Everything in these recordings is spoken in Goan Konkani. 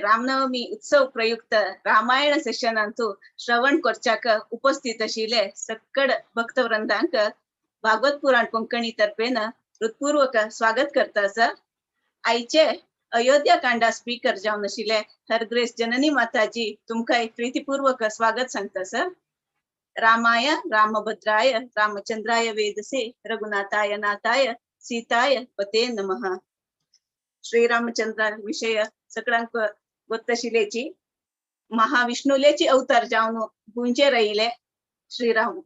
रामनवमी उत्सव प्रयुक्त रामायण सेशनांतु श्रवण करच्याक उपस्थित आशिल्ले सक्कड भक्तवृंदांक भागवत पुराण कोंकणी तर्फेन हृत्पूर्वक स्वागत करता आसा. आयचे अयोध्या कांडा स्पीकर जावन आशिल्ले हरग्रेस जननी माताजी तुमकां प्रीतीपूर्वक स्वागत सांगता सर. रामाय रामभद्राय रामचंद्राय वेदसे रघुनाथाय नाथाय सीताय पते नमः. श्रीरामचंद्र विषय सगळ्यांक गोत्तशिलेची महाविष्णुलेची अवतार जावन गुंजे राहिले श्रीराम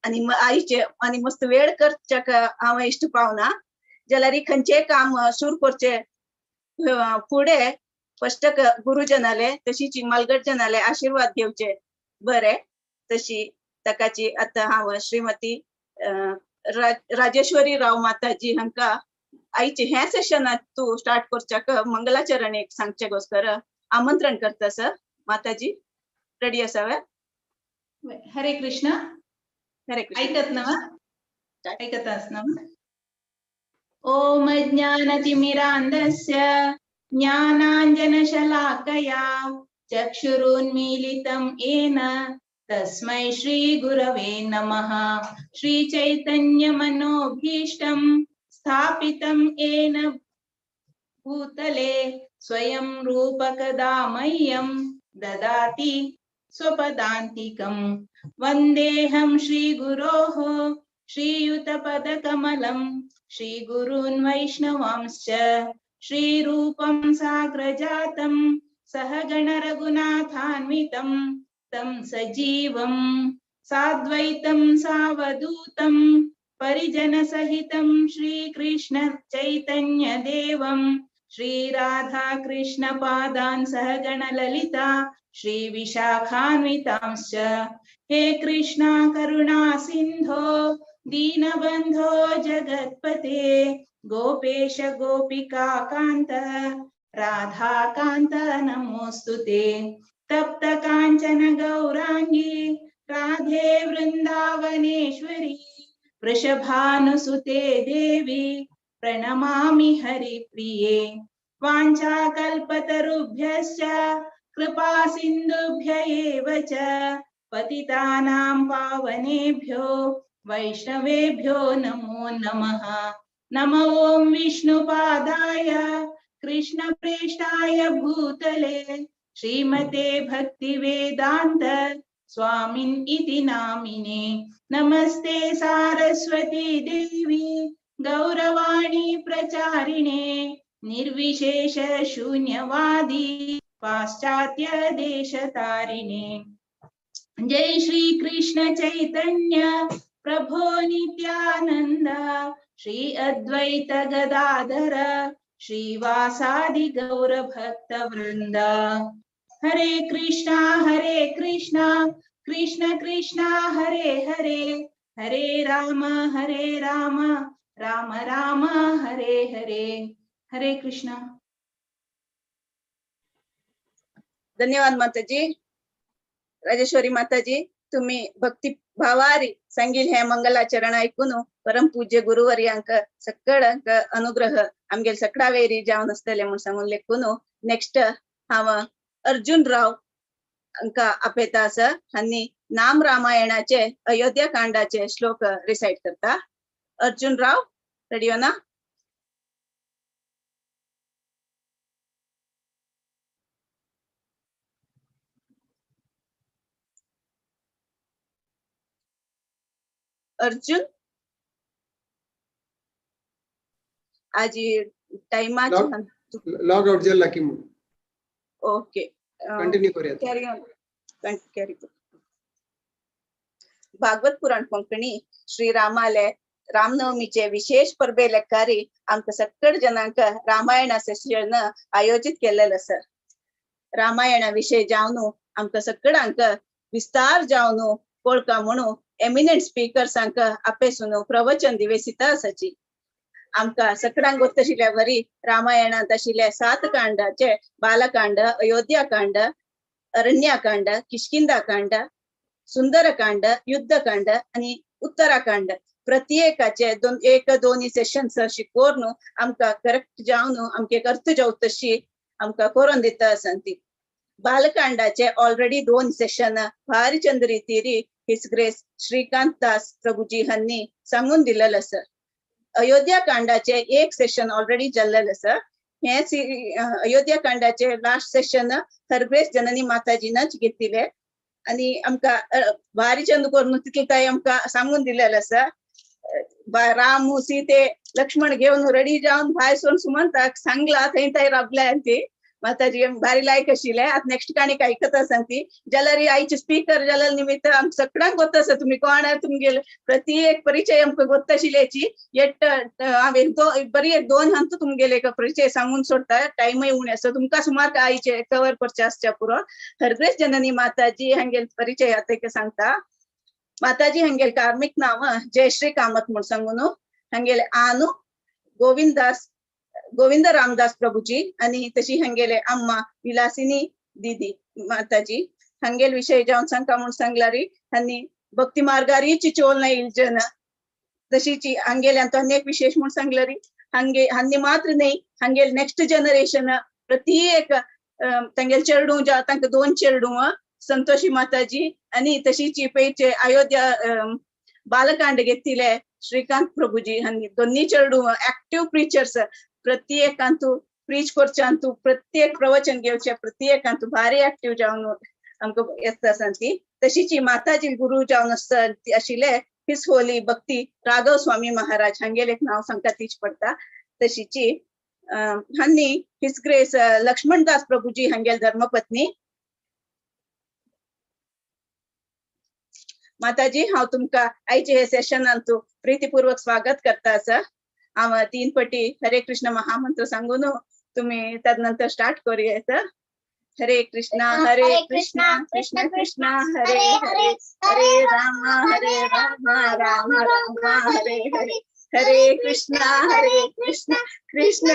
आणि आईचे आणि मस्त वेळ करच्याक हांव इश्ट पावना जाल्यार खंयचेय काम सुरू करचे फुडें फस्ट गुरुजनाले तशीच मालगड जनाले आशीर्वाद घेवचे बरे. तशी ताकाची आतां हांव श्रीमती राजेश्वरी राव माताजी हांकां आयचे हें सेशनात तूं स्टार्ट करच्याक मंगलाचरण एक सांगचे गोस्कर आमंत्रण करता सर. माताजी रेडी आसा वे? हरे कृष्ण. हरे कृष्ण. ऐकत ना? ऐकत ना? ओम ज्ञानतिमिरान्धस्य ज्ञानाञ्जनशलाकया चक्षुरुन्मीलितं येन तस्मै श्री गुरवे नमः. श्री चैतन्य मनोभीष्टं स्थापितं येन भूतले स्वयं रूपकदा मह्यं ददाति स्वपदान्तिकं. वन्देऽहं श्रीगुरोः श्रीयुतपदकमलं श्रीगुरून् वैष्णवांश्च श्रीरूपं साग्रजातं सहगण रघुनाथान्वितं तं सजीवं साद्वैतं सावधूतं परिजनसहितं श्रीकृष्ण चैतन्य देवं श्रीराधा कृष्ण पादान् सहगण ललिता श्री विशाखान्वितांश्च. हे कृष्णा करुणा सिंधो दीनबंधो जगत्पते गोपेश गोपिका कांत राधा कांत नमोस्तुते. तप्त कांचन गौरांगी राधे वृंदावनेश्वरी वृषभानुसुते देवी प्रणमामि हरिप्रिये. वाञ्छाकल्पतरुभ्यश्च कृपा सिन्धुभ्य एव च पतितानां पावनेभ्यो वैष्णवेभ्यो नमो नमः. नमो ॐ विष्णुपादाय कृष्णप्रेष्ठाय भूतले श्रीमते भक्तिवेदान्त स्वामिन् इति नामिने. नमस्ते सारस्वती देवी गौरवाणी प्रचारिणे निर्विशेष शून्यवादी पाश्चात्य देशतारिणे. जय श्री कृष्ण चैतन्य प्रभो नित्यानंद श्री अद्वैत गदाधर श्रीवासादि गौर भक्त वृंद. हरे कृष्णा कृष्ण कृष्णा हरे हरे हरे राम राम राम हरे हरे. हरे कृष्णा. धन्यवाद माताजी. राजेश्वरी माताजी तुम्ही भक्ती भावारी सांगील हे मंगलाचरण ऐकून परमपूज्य गुरुवर्यांक सक्कडांक अनुग्रह आमगेल सकडा वेरी जावन आसतले म्हूण सांगून लेखून नेक्स्ट हांव अर्जुन राव हांकां आपयता आसा आनी नाम रामायणाचे अयोध्या कांडाचे श्लोक रिसाइट करता. अर्जुन राव रेडियो ना? अर्जुन आजी टाइमाची लॉग आउट जाला की म्हणून ओके कंटिन्यू करूया. Carry on. Carry. Bhagwat Purana Konkani Shri रामाले रामनवमीचे विशेष परबे लेकारी आमकां सक्कड जनांक रामायण सेशन आयोजित केलेलं आसा. रामायणा विशय जावन आमकां सक्कडांक विस्तार जावन कोळका म्हणून एमिनंट स्पीकर्सांक आपेसून प्रवचन दिवेसिता आसाची. आमकां सकडांक गोत्त आशिल्ल्या वरी रामायणांत आशिल्ले 7 कांडाचे बालकांड, अयोध्याकांड, अरण्याकांड, किष्किंधाकांड, सुंदरकांड, युद्धकांड आनी उत्तराकांड प्रत्येकाचे दोन एक दोन सेशन्स अशी करून आमकां करेक्ट जावन आमकां एक अर्थ जावं तशी आमकां करून दिता आसन ती. बालकांडाचे ऑलरेडी 2 सेशन भारी Chand रीतीरी his grace Shrikant Das Prabhuji हांनी सांगून दिलेलं आसा. अयोध्या कांडाचे 1 सेशन ऑलरेडी जाल्लेलं आसा. हे अयोध्या कांडाचे लास्ट सेशन हरग्रेस जननी माताजीनच घेतिले आणि आमकां भारी चंद करून तितले ताई आमकां सांगून दिलेलं आसा. राम सीते लक्ष्मण घेवन रेडी जावन भायर सोन सुमंताक सांगला थंय ताई राबल्या ती माताजी भारी लायक आशिल्ले. आतां नेक्स्ट काणी आयकत आसा ती जाल्यार आयचे स्पीकर जाल्यार निमित्त आमकां सगळ्यांक गोत आसा. तुमी कोण तुमगेले प्रति एक परिचय आमकां गोत आशिल्ल्याची येट हांवें बरी एक 2 हांतू तुमगेले परिचय सांगून सोडटा. टायमय उणें आसा तुमकां सुमार आयचे कवर करचे आसच्या पुरो. हरग्रेस जननी माताजी हांगेल परिचय आतां सांगता. माताजी हांगेल कार्मिक नांव जयश्री कामत म्हूण सांगून हांगेले आनु गोविंदास गोविंद रामदास प्रभुजी आणि तशी हंगेले अम्मा विलासिनी दीदी माताजी हंगेल विषय जावन सांगता म्हूण सांगलारी हांनी भक्ती मार्गारीची चोल ना इल्जन तशीची हंगेले अंत अनेक विशेष म्हूण सांगलारी हंगे हांनी मात्र न्हय हंगेल नेक्स्ट जनरेशन प्रत्येक तांगेल चेडूं ज्या तांकां 2 चेडूं संतोषी माताजी आणि तशीची पयचे अयोध्या बालकांड घेतिले श्रीकांत प्रभुजी हांनी दोन्ही चेडूं ऍक्टिव्ह प्रिचर्स प्रत्येकांतू प्रीच करच्यांतू प्रत्येक प्रवचन घेवचे प्रत्येकांतू भारी ऍक्टिव्ह जावन आमकां येता आसा ती. तशीची माताजी गुरु जावन आसता आशिल्ले his Holi भक्ती राघव स्वामी महाराज हांगेले एक नांव सांगता तीच पडटा. तशीची हांनी his grace Laxmandas Prabhuji हांगेल धर्मपत्नी. माताजी हांव तुमकां आयचे हे सेशनांतू प्रीतीपूर्वक स्वागत करता आसा. हांव 3 पटी हरे कृष्ण महामंत्र सांगून तुम्ही तदनंतर स्टार्ट करूया. हरे कृष्णा हरे कृष्णा कृष्ण कृष्ण हरे हरे हरे राम राम राम हरे हरे हरे कृष्णा कृष्ण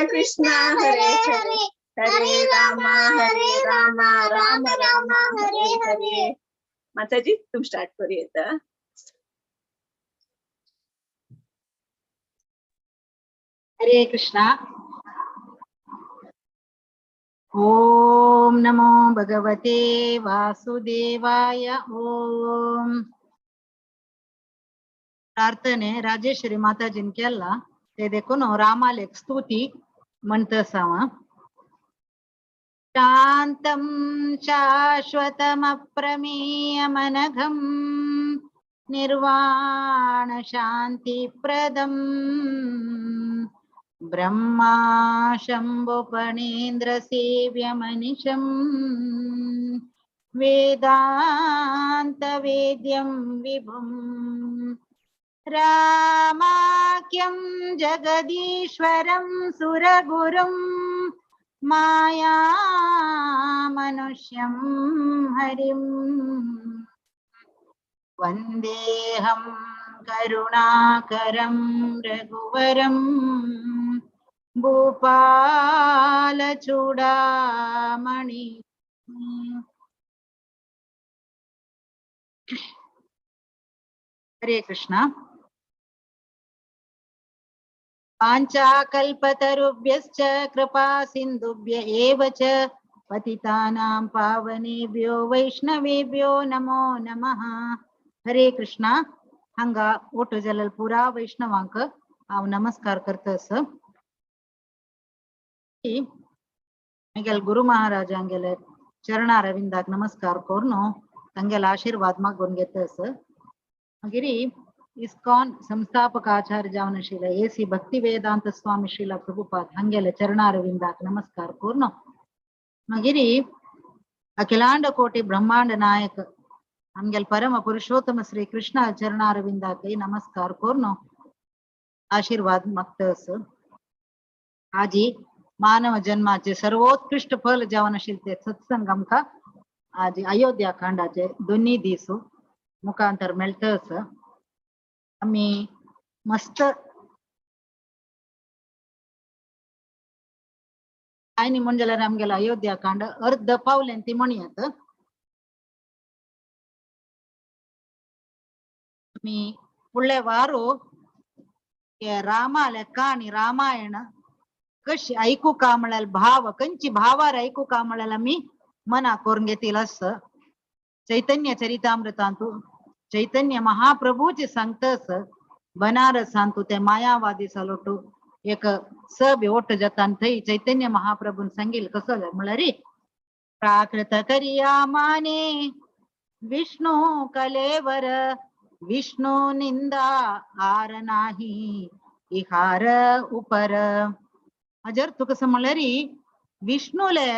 कृष्ण हरे हरे हरे राम राम राम हरे हरे. माताजी तुम स्टार्ट करूया. हरे कृष्णा. ओम नमो भगवते वासुदेवाय. ओम प्रार्थने राजेश्वरी माताजीन केला ते देखून रामालेक स्तुती म्हणतसावा. शांतं शाश्वतमप्रमेयमनघं निर्वाण शांतिप्रदं ब्रह्मा शंभुपणेन्द्र सेव्यमनिशं वेदांत वेद्यं विभुं रामाख्यं जगदीश्वरं सुरगुरुं माया मनुष्यं हरिं वन्देहं करुणाकरं रघुवरं भूपालचूडामणि. हरे कृष्णा. वाञ्छाकल्पतरुभ्यश्च कृपा सिन्धुभ्य एव च पतितानां पावनेभ्यो वैष्णवेभ्यो नमो नमः. हरे कृष्णा. हांगा ओटो जाल्यार पुरा वैष्णवांक हांव नमस्कार करता. मागीर गुरु महाराजांगेले चरणारविंदाक नमस्कार करून तांगेले आशीर्वाद मागून घेता. मागीर इस्कॉन संस्थापक आचार्य जावन आशिल्ले ए सी भक्ती वेदांत स्वामी श्रीला प्रभुपाद हांगेले चरणारविंदाक नमस्कार करून मागीर अखिलांड कोटी ब्रह्मांड नायक आमगेले परम पुरुषोत्तम श्री कृष्ण चरणारविंदाक नमस्कार करून आशीर्वाद मागता. आजी मानव जन्माचे सर्वोत्कृष्ट फल जावन आशिल्ले ते सत्संग आमकां आज अयोध्या कांडाचे दोन्ही दीस मुखांतर मेळटच. आमी मस्त आनी म्हण जाल्यार आमगेले अयोध्या कांड अर्द पावलें ती म्हणयात. आमी फुडले वारो रामाले काणी रामायण कशी ऐकू का म्हळ्यार भाव खंयची भावार ऐकू का म्हळ्यार आमी मना करून घेतील असं. चैतन्य चरितामृतांतु चैतन्य महाप्रभूचे सांगतस बनारसांतु ते मायावादी सलोटू एक सब ओट जाता थंय चैतन्य महाप्रभून सांगील कसो म्हळ्यार प्राकृत करिया माने विष्णू कलेवर विष्णू निंदा आर नाही इहार उपर. हाजेर तुका कसं म्हणल्यार विष्णूले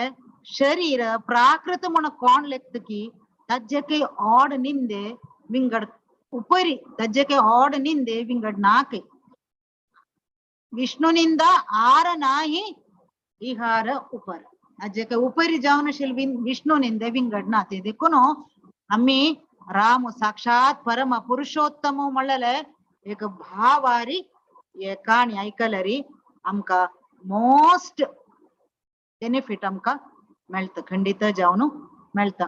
शरीर प्राकृत म्हण कोण लेखता की ताजे काही ऑड निंदे विंगड उपरी ताजे काही ऑड निंदे विंगड ना. विष्णू निंदा आर नाही इहार उपर ताजे काही उपरी जावन आशिल्ले विष्णू निंदे विंगड ना. ते देखून आम्ही राम साक्षात परम पुरुषोत्तम म्हणलेले एक भावारी हे काणी आयकल्यारी आमकां मोस्ट बेनिफिट आमकां मेळटा, खंडीत जावन मेळटा.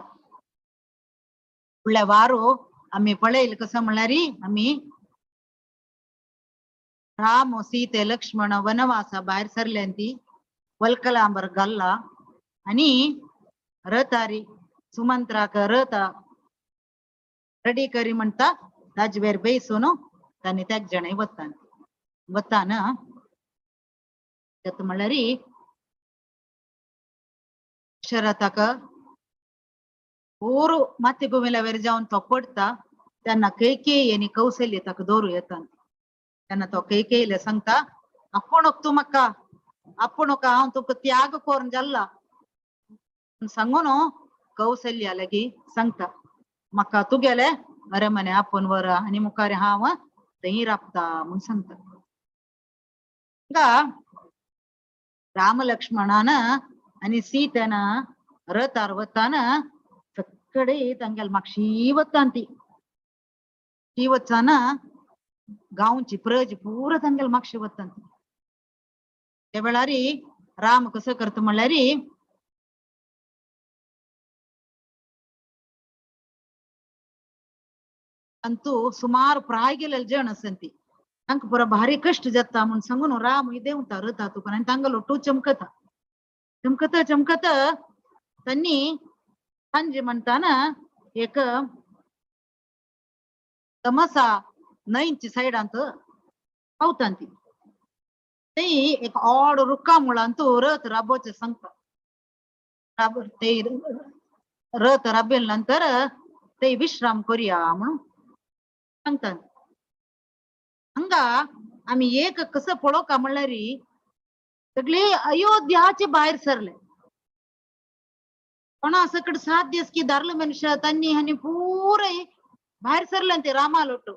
फुडल्या वारो आमी पळयले कसं म्हणल्यार आमी राम सीते लक्ष्मण वनवासा भायर सरले ती वल्कलांबर घाल्ला आनी रथारी सुमंत्राक रथ रेडी करी म्हणटा ताजवेर बेसून तांणी त्याग जाणय वतान वतान म्हणल्यार शरताक पूरो माती भूमिला जावन तो पडटा तेन्ना कैकेयी आनी कौशल्य ताका दवरू येता. तेन्ना तो कैकेयीले सांगता आपूण तूं म्हाका आपूण हांव तुका त्याग करून जाल्ला सांगून कौशल्या लागीं सांगता म्हाका तुगेले अरमने आपूण व्हर आनी मुखार हांव थंय राबता म्हूण सांगता. हांगा राम लक्ष्मणान आनी सीतेन रथार वताना सगळे तांगेले मागशी वता ती ती वचाना गांवची प्रज पुरा तांगेले मागशी वता ती. त्या वेळार राम कसो करता म्हणल्यार अंतू सुमार प्राय गेलेले जण आसा ती तांकां पुरो भारी कश्ट जाता म्हूण सांगून राम देंवता रथा तुका आनी तांगेलो टू चमकता चमकता चमकता त्यांनी सांजे म्हणताना एक तमसा न्हंयच्या सायडांत पावता ती ते एक ऑड रुखा मुळांत रथ राबोवचें सांगता. ते रथ राबयले नंतर ते विश्राम करूया म्हणून सांगतात. हांगा आमी एक कसं पळोवका म्हणल्यार सगळे अयोध्याचे भायर सरले कोणा सकट 7 दीस की धारले मनुष्य त्यांनी हांणी पुरे भायर सरले ते रामा लोटू.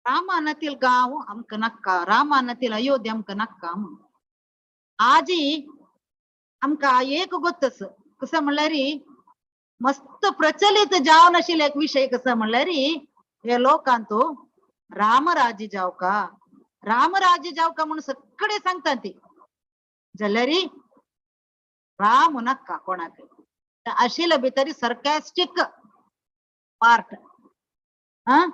रामानातील गांव आमकां नाका, रामानातील अयोध्या आमकां नाका म्हणून. आजी आमकां एक गोत्तस कसं म्हणल्यार मस्त प्रचलित जावन आशिल्ले एक विशय कसं म्हणल्यार हे लोकांतो रामराज्य जावका रामराज्य जावका म्हणून सगळे सांगतात ती जाल्यार राम नाका कोणाक आशिल्ले भितर सरकास्टीक पार्ट. हा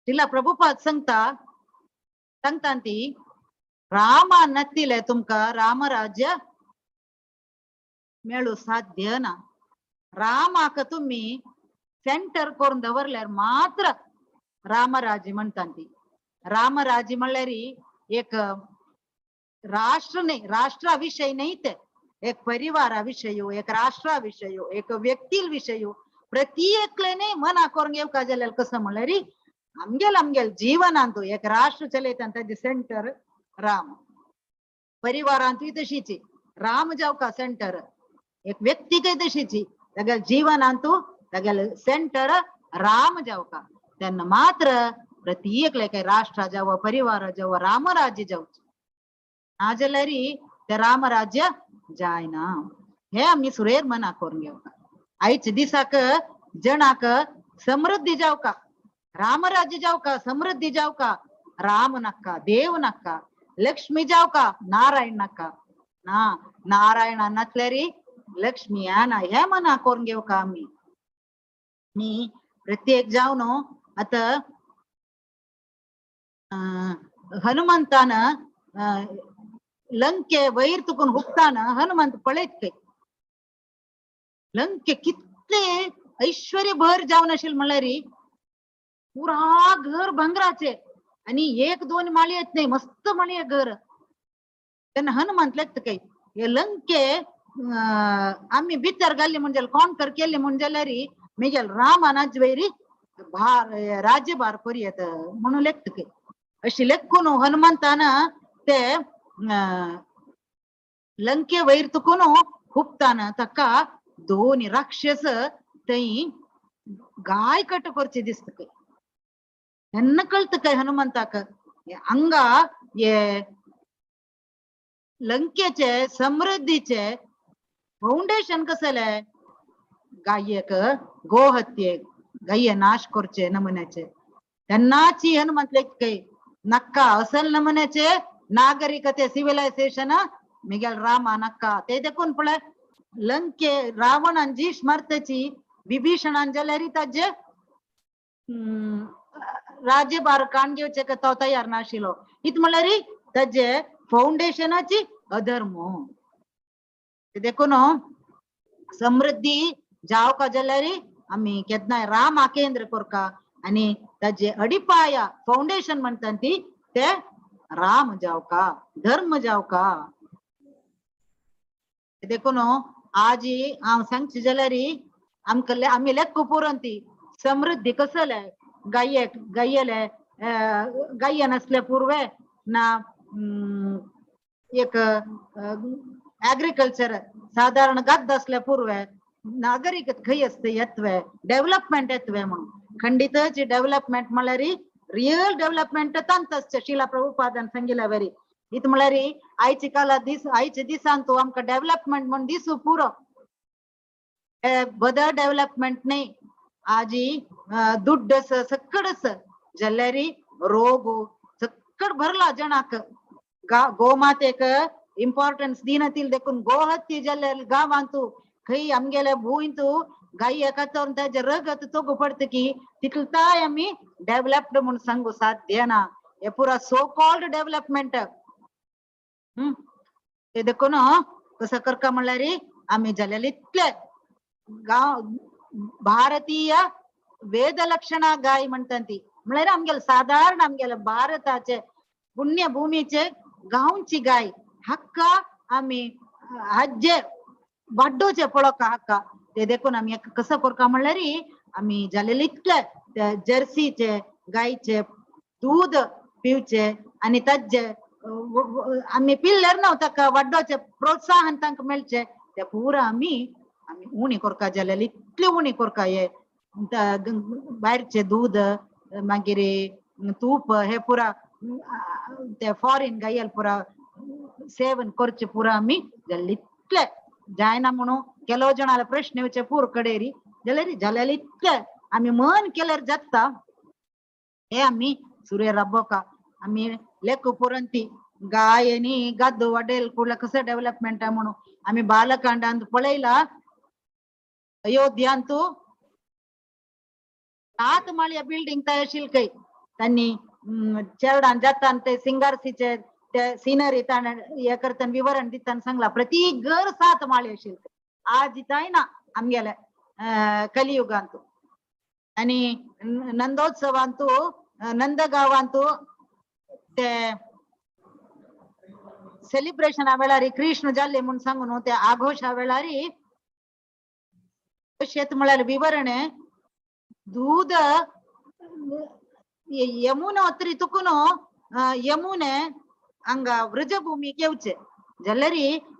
तिला प्रभुपाद सांगता सांगता ती रामा नतिले तुमकां रामराज्य मेळू साध्य ना. रामाक तुम्ही सेंटर करून दवरल्यार मात्र रामराज्य म्हणटा ती. रामराज्य म्हणल्यार एक राष्ट्र न्ही, राष्ट्रा विशय न्ही ते एक परिवारा विशय, एक राष्ट्रा विशय, एक व्यक्ती विशय. प्रत्येकल्याने मना करून घेवका जाल्यार कसं म्हणल्यार आमगेल आमगेल जीवनांत एक राष्ट्र चलयता ताजें सेंटर राम, परिवारांतूय तशीच राम जावका सेंटर, एक व्यक्तीकय तशीच तागेले जीवनांतू तागेले सेंटर राम जावका. तेन्ना मात्र प्रत्येकल्या राष्ट्रा जावं परिवारा जावं रामराज्य जावचें ना जाल्यार ते रामराज्य जायना. हे आमी सुरेर मना करून घेवका. आयच्या दिसाक जणाक समृद्धी जावका, रामराज्य जावका, समृद्धी जावका, राम नाका, देव नाका, लक्ष्मी जावका, नारायण नाका ना, नारायण नासल्यार लक्ष्मी ना, हे मना करून घेवका आमी. आनी प्रत्येक जावन आतां हनुमंतान लंके वयर तुकून हुपताना हनुमंत पळयत खंय लंके कितले ऐश्वर्य भर जावन आशिल्लें म्हणल्यार पुरा घर भांगराचे आणि एक दोन माळी येत नाही, मस्त माळी आहे घर. तेन्ना हनुमंत लेखता काय हे लंके आम्ही भितर घाल्ली म्हणजे कॉन्कर केले म्हण जाल्यार मेगेल रामान वैरी भार राज्यभार करूं येत म्हणून लेखता काय. अशी लेखून हनुमंतान ते लंके वयर तुकून हुपताना ताका दोन राक्षस थंय गाय कट करचे दिसता काय. तेन्ना कळटा काय हनुमंताक हांगा हे लंकेचे समृद्धीचे फाउंडेशन कसले गायेक गोहत्येक गाये नाश करचे नमुन्याचे. तेन्नाची हनुमंत लेख नक्का असल नमुन्याचे नागरिकते सिव्हिलायझेशन मिगेल रामा नक्का ते देखून पळय लंके रावणान जी स्मरतेची विभीषणान जाल्यार ताजे राज्यभार काण घेवचे तो तयार नाशिल्लो. इत म्हणल्यार ताजे फाउंडेशनाची अधर्म. देखून समृद्धी जावका जाल्यार आमी केन्नाय रामा केंद्र करका आनी ताजे अडिपाया फाउंडेशन म्हणटा ती ते राम जावका धर्म जावका. देखून आजी हांव सांगची जाल्यार आमकां आमी लेख पुरंती समृद्धी कसले गायेक गायेले गाये नासले पुर्वे ना एक एग्रीकल्चर साधारण गद्द असल्या पूर्वे नागरिक खंय आसता येतवे डेव्हलपमेंट येतवे म्हणून खंडितच डेव्हलपमेंट म्हणल्यार रियल डेव्हलपमेंट तांत शिला प्रभुपादान सांगिल्ल्या वरी. इत म्हणल्यार आयचे काला दीस आयच्या दिसान तूं आमकां डेव्हलपमेंट म्हण दिसू पुरो बदर डेव्हलपमेंट न्ही. आजी दुड्ड सक्कड जाल्यार रोग सक्कड भरला जणाक गोमातेक इम्पॉर्टन्स दिनातील देखून गोहत्ती जाल्यार गांवांत खंय आमगेल्या भूंयंत गाय कातरून ताजे रगत तोगू पडटा की तितले ताय आमी डेव्हलप्ड म्हूण सांगू साध्य ना. हे पुरा सो कॉल्ड डेव्हलपमेंट. ते देखून कसं करका म्हणल्यार आमी जाल्यार इतले गांव भारतीय वेद लक्षणा गाय म्हणटा ती म्हणल्यार आमगेले सादारण आमगेले भारताचे पुण्यभूमीचे गांवची गाय हक्का आमी आज्जे वाड्डोचे पळोवका हक्का. ते देखून आमी कसं करका म्हणल्यार आमी जालेले इतले जर्सीचे गायचे दूध पिवचे आनी ताजे आमी पिल्ल्यार न्हू ताका वाड्डोचे प्रोत्साहन तांकां मेळचे ते पुरा आमी आमी उणी करका जाल्यार इतले उणी करका. हे भायरचे दूध मागीर तूप हे पुरा ते फॉरेन गायल पुरा सेवन करचे पुरा आमी जाल्यार इतले जायना म्हणून ಕೆಲವು ಜನ प्रश्न येवचे पूर कडेरी जाल्यार जाल्यार इतले आमी मन केल्यार जाता. हे आमी सूर्य राबोवका आमी लेख पुरंती गाय आनी गाद्दो वाडेल कुडला कसं डेव्हलपमेंट म्हणून आमी बालकांडांत पळयला. अयोध्यांतू 7 माळ्या बिल्डिंग तयार आशिल्ली खंय तांणी चेरडान जातान ते सिंगारसीचे ते सिनरी ताणें हे करतना विवरण दिताना सांगला प्रति घर 7 माळी आशिल्ली. आज जायना आमगेले कलियुगांतू आनी नंदोत्सवांतू नंदगांवांतू ते सेलिब्रेशना वेळार कृष्ण जाल्ले म्हूण सांगून ते आघोशा वेळार शेत म्हळ्यार विवरण दूध यमुनोत्री तुकून यमुने हांगा व्रजभूमीक येवचे जाल्यार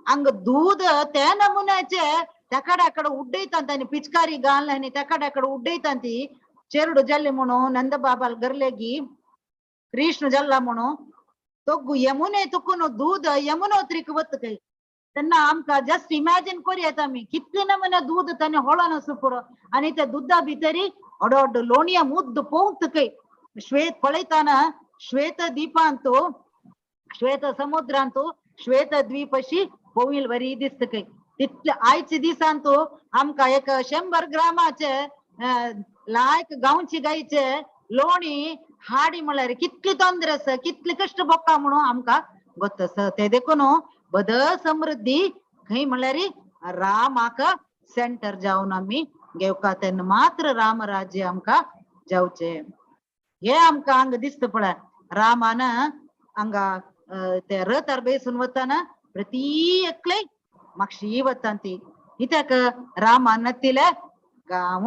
हांगा दूध ते नमुन्याचे तेकाडाकड उड्डयतात आनी पिचकारी घाल आनी तेकाडाकड उड्डयतात ती चेरडू जाल्ले म्हणून नंदबाबाल गरलेगी कृष्ण जाल्ला म्हणून तो यमुने तुकून दूध यमुनोत्रीक वता खंय. तेन्ना आमकां जस्ट इमॅजिन करूं येता आमी कितले नमुने दूध ताणें होळोन आसूं पुरो आनी त्या दुदा भितरी व्हड व्हड लोणया मुद्द पोंवत खंय. श्वेत पळयतना श्वेत दीपांतू श्वेत समुद्रांतू श्वेत द्वीप अशी पोंवील बरी दिसता खंय. तितले आयच्या दिसांतू आमकां एक 100 ग्रामाचे लायक गांवची गायचे लोणी हाडी म्हळ्यार कितली तोंदरे आसा कितले कश्ट भोगता म्हणून आमकां गोत्त ते देखून बद समृद्धी खंय म्हणल्यार रामाक सेंटर जावन आमी घेवका तेन्ना मात्र रामराज्य आमकां जावचे. हे आमकां हांगा दिसता पळय रामान हांगा ते रथार बेसून वताना प्रती एकले मागशी वता ती कित्याक रामान नातिले गांव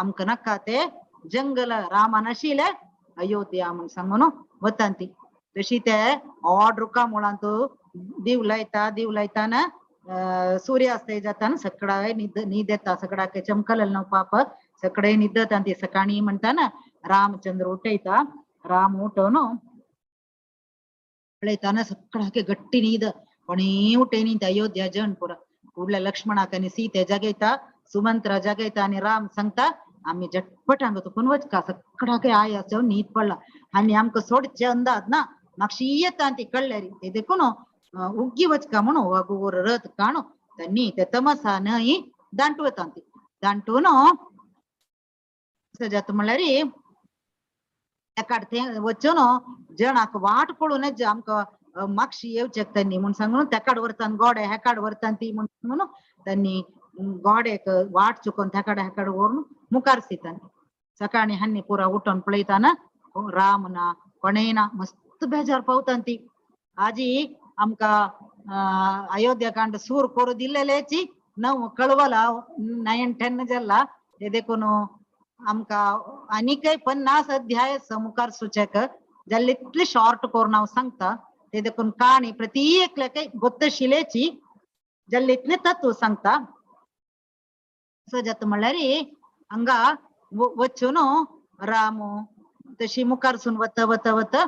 आमकां नाका ते जंगल रामान आशिल्ले अयोध्या म्हूण सांगून वता ती. तशी ते ऑड रुखा मुळांत दीव लायता दीव लायताना सूर्यास्त जाता सकडा न्हीद न्हीद येता सगळ्याक चमकलें न्हू पाप सगळे न्हिदता ती. सकाळी म्हणटाना रामचंद्र उठयता राम उठोवन पळयताना सगळ्याक गट्टी न्हीद कोणीय उठय न्ही अयोध्या जण पुरा. फुडल्या लक्ष्मणाक आनी सीते जागयता सुमंत्रा जागयता आनी राम सांगता आमी झटपट हांगा तुकून वचका सगळ्याक आयास जावन न्हीद पडला आनी आमकां सोडचे अंदाज ना मातशी येता ती कळ्ळ्यार ते देखून उग्गी वचका म्हणून वगूर रथ काणू त्यांनी ते तमसा न्हय दांटू वता ती दांटून जाता म्हणल्यार एकाड वचून जणाक वाट पळोवन आमकां मागशी येवचेक त्यांनी म्हूण सांगून तेकाड व्हरतान गोडे हेकाड व्हरतान ती म्हूण सांगून त्यांनी गोडेक वाट चुकोवन तेकाड हेकाड व्हरून मुखार सीतान. सकाळी हान्नी पुरा उठोन पळयताना राम ना कोणेय ना मस्त बेजार पावतान ती. आजी आमकां अयोध्या कांड सूर कोरू दिल्लेलेची नव कळवला 9 10 जाल्ला ते देखून आमकां आनीकय 50 अध्याय मुखार सुचक जाल्ले इतले शॉर्ट करून हांव सांगता ते देखून काणी प्रति एकल्याक गोत्तशिलेची जाल्ले इतले तत्व सांगता. असो जाता म्हणल्यार हांगा वचून राम तशी मुखारसून वता वता वता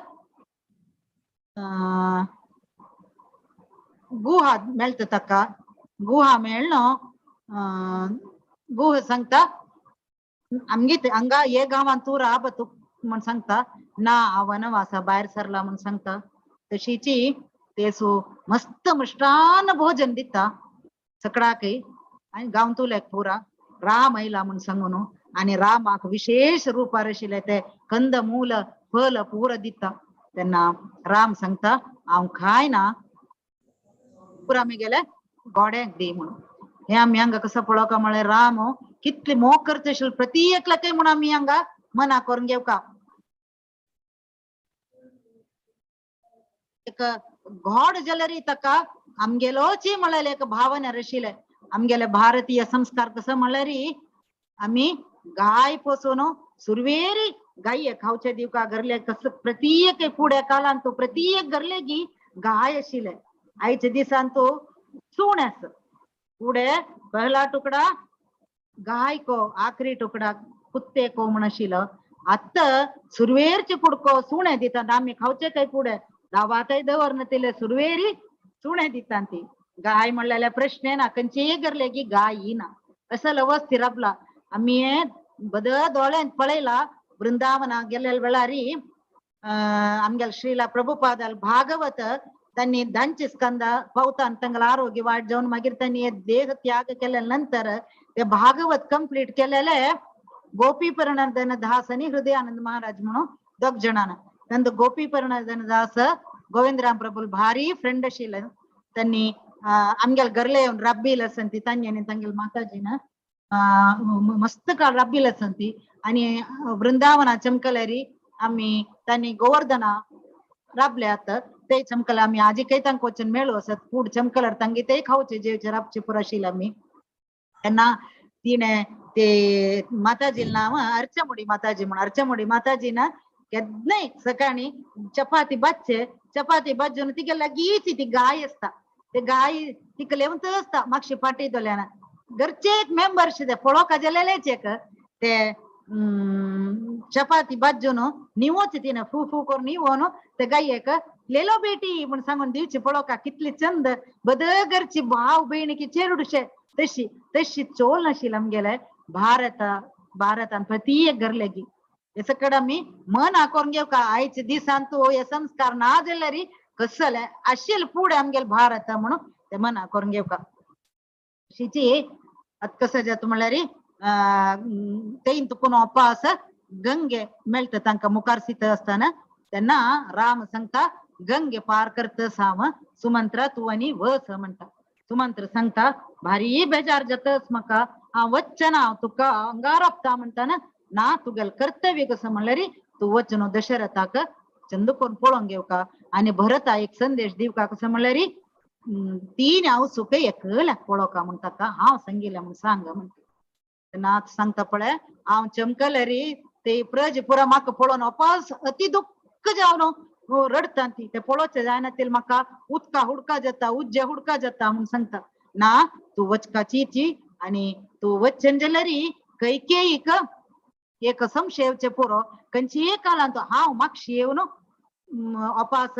गुहा मेळटा ताका. गुहा मेळ्ळो गुहा सांगता आमगे हांगा हे गांवांत तूं राब तूं म्हण सांगता ना हांव वनवासा भायर सरला म्हण सांगता. तशीची तेसू मस्त मिश्रान भोजन दिता सगळ्याकय आनी गांवतुल्याक पुरा राम आयला म्हण सांगून आनी रामाक विशेष रुपार आशिल्ले ते कंद मूल फल पुरा दिता. तेन्ना राम सांगता हांव खाय ना पुरा आमी गेले गोड्यांक दी म्हणून. हे आमी हांगा कसो पळोवका म्हळ्यार राम कितले मोग करता आशिल्लो प्रति एकल्याकय म्हूण आमी हांगा मना करून घेवका. एक गॉड जाल्यार ताका आमगेलोची म्हळ्यार एक भावना आशिल्ले. आमगेले भारतीय संस्कार कसो म्हणल्यार आमी गाय पोसून सुरवेरी गाय खावचे दिवका घरले कसो प्रत्येक फुडें कालान तो प्रत्येक घरले की गाय आशिल्ले. आयच्या दिसान तो सूण आसा फुडें पहला तुकडा गाय को आखरी तुकडा कुत्ते को म्हण आशिल्लो. आतां सुरवेरचे कुडको सुणे दितात आमी खावचे काय फुडें दावातय दवरना तिले सुरवेरी सुणे दितात ती. गाय म्हणलेल्या प्रश्न ना खंयचेय घरले की गाय येना असो अवस्थी राबला. आमी बद दोळ्यांत पळयला वृंदावना गेल्ल्या वेळारी आमगेले श्रीला प्रभुपादाल भागवत त्यांनी धांचे स्कंद पावतान तांगेलो आरोग्य वायट जावन मागीर त्यांनी देह त्याग केल्या नंतर ते भागवत कंप्लीट केलेले गोपी परिणर्दन दास आणि हृदयानंद महाराज म्हणून दोग जणांना. त्यांना गोपी परिणर्दन दास गोविंदराम प्रभू भारी फ्रेंड आशिल्ले. त्यांनी आमगेले घरले येवन रब्बील आसंती तांणी आनी तांगेले माताजीन मस्त काळ रब्बील आसंती आनी वृंदावना चमकल्यारी आमी तांणी गोवर्धना राबल्यात ते चमकले आमी आजी काही तांकां वचून मेळू आसत फूड चमकल्यार तांगे ते खावचे जेवचे राबचे पुरो आशिल्ले आमी. तेन्ना तिणें ते माताजी नांव अर्चमुडी माताजी म्हूण अर्चमुडी माताजीन केन्नाय सकाळी चपाती भाजचे चपाती भाजून तिगे लागींच ती गाय आसता ते गाय तिका लेवंत आसता मातशी फाटी दोल्यान घरचे एक मेंबर्स ते पळोवका जालेलेच एक ते चपाती भाजून निवोच तिने फू फू करून निवोन ते गायेक लेलो बेटी म्हण सांगून दिवची पळोवका कितली चंद बद घरची भाव भयणी की चेडूशे तशी तशी चोल नाशिल्ले आमगेले भारत भारतान प्रत्येक घरलेगी. हे सगळं आमी मन करून घेवका आयच्या दिसान तो हे संस्कार ना जाल्यार कसले आशिल्ले फुडें आमगेले भारत म्हणून ते मना करून घेवका. तशीची आतां कसं जाता म्हणल्यार तें तुकून अपास गंगे मेळटा तांकां मुखार सीता आसतना तेन्ना राम सांगता गंगे पार करतस हांव सुमंत्रा तूं आनी वच म्हणटा. सुमंत्र सांगता भारी बेजार जातच म्हाका, हांव वच्चें ना, हांव तुका अंगार आपता म्हणटा ना, तुगेलें कर्तव्य कसो म्हणल्यार तूं वच न्हू दशरथाक चंद करून पळोवन घेवका आनी भरता एक संदेश दिवका कसो म्हणल्यार तीन हांव सुख एकल्याक पळोवका म्हण ताका हांव सांगिल्लें म्हूण सांग म्हणटा. नाथ सांगता पळय हांव चमकले री ते प्रज पुरा म्हाका पळोवन अपास अति दुख्ख जावन रडटा ती, ते पळोवचें जायना ते म्हाका उदका हुडका जाता, उज्जे हुडका जाता म्हूण सांगता. ना तूं वचकाची ची आनी तूं वचचें जाल्यार कैकेयीक एक संशय येवचें पुरो, खंयचीय काळांत हांव मागशी येवन अपास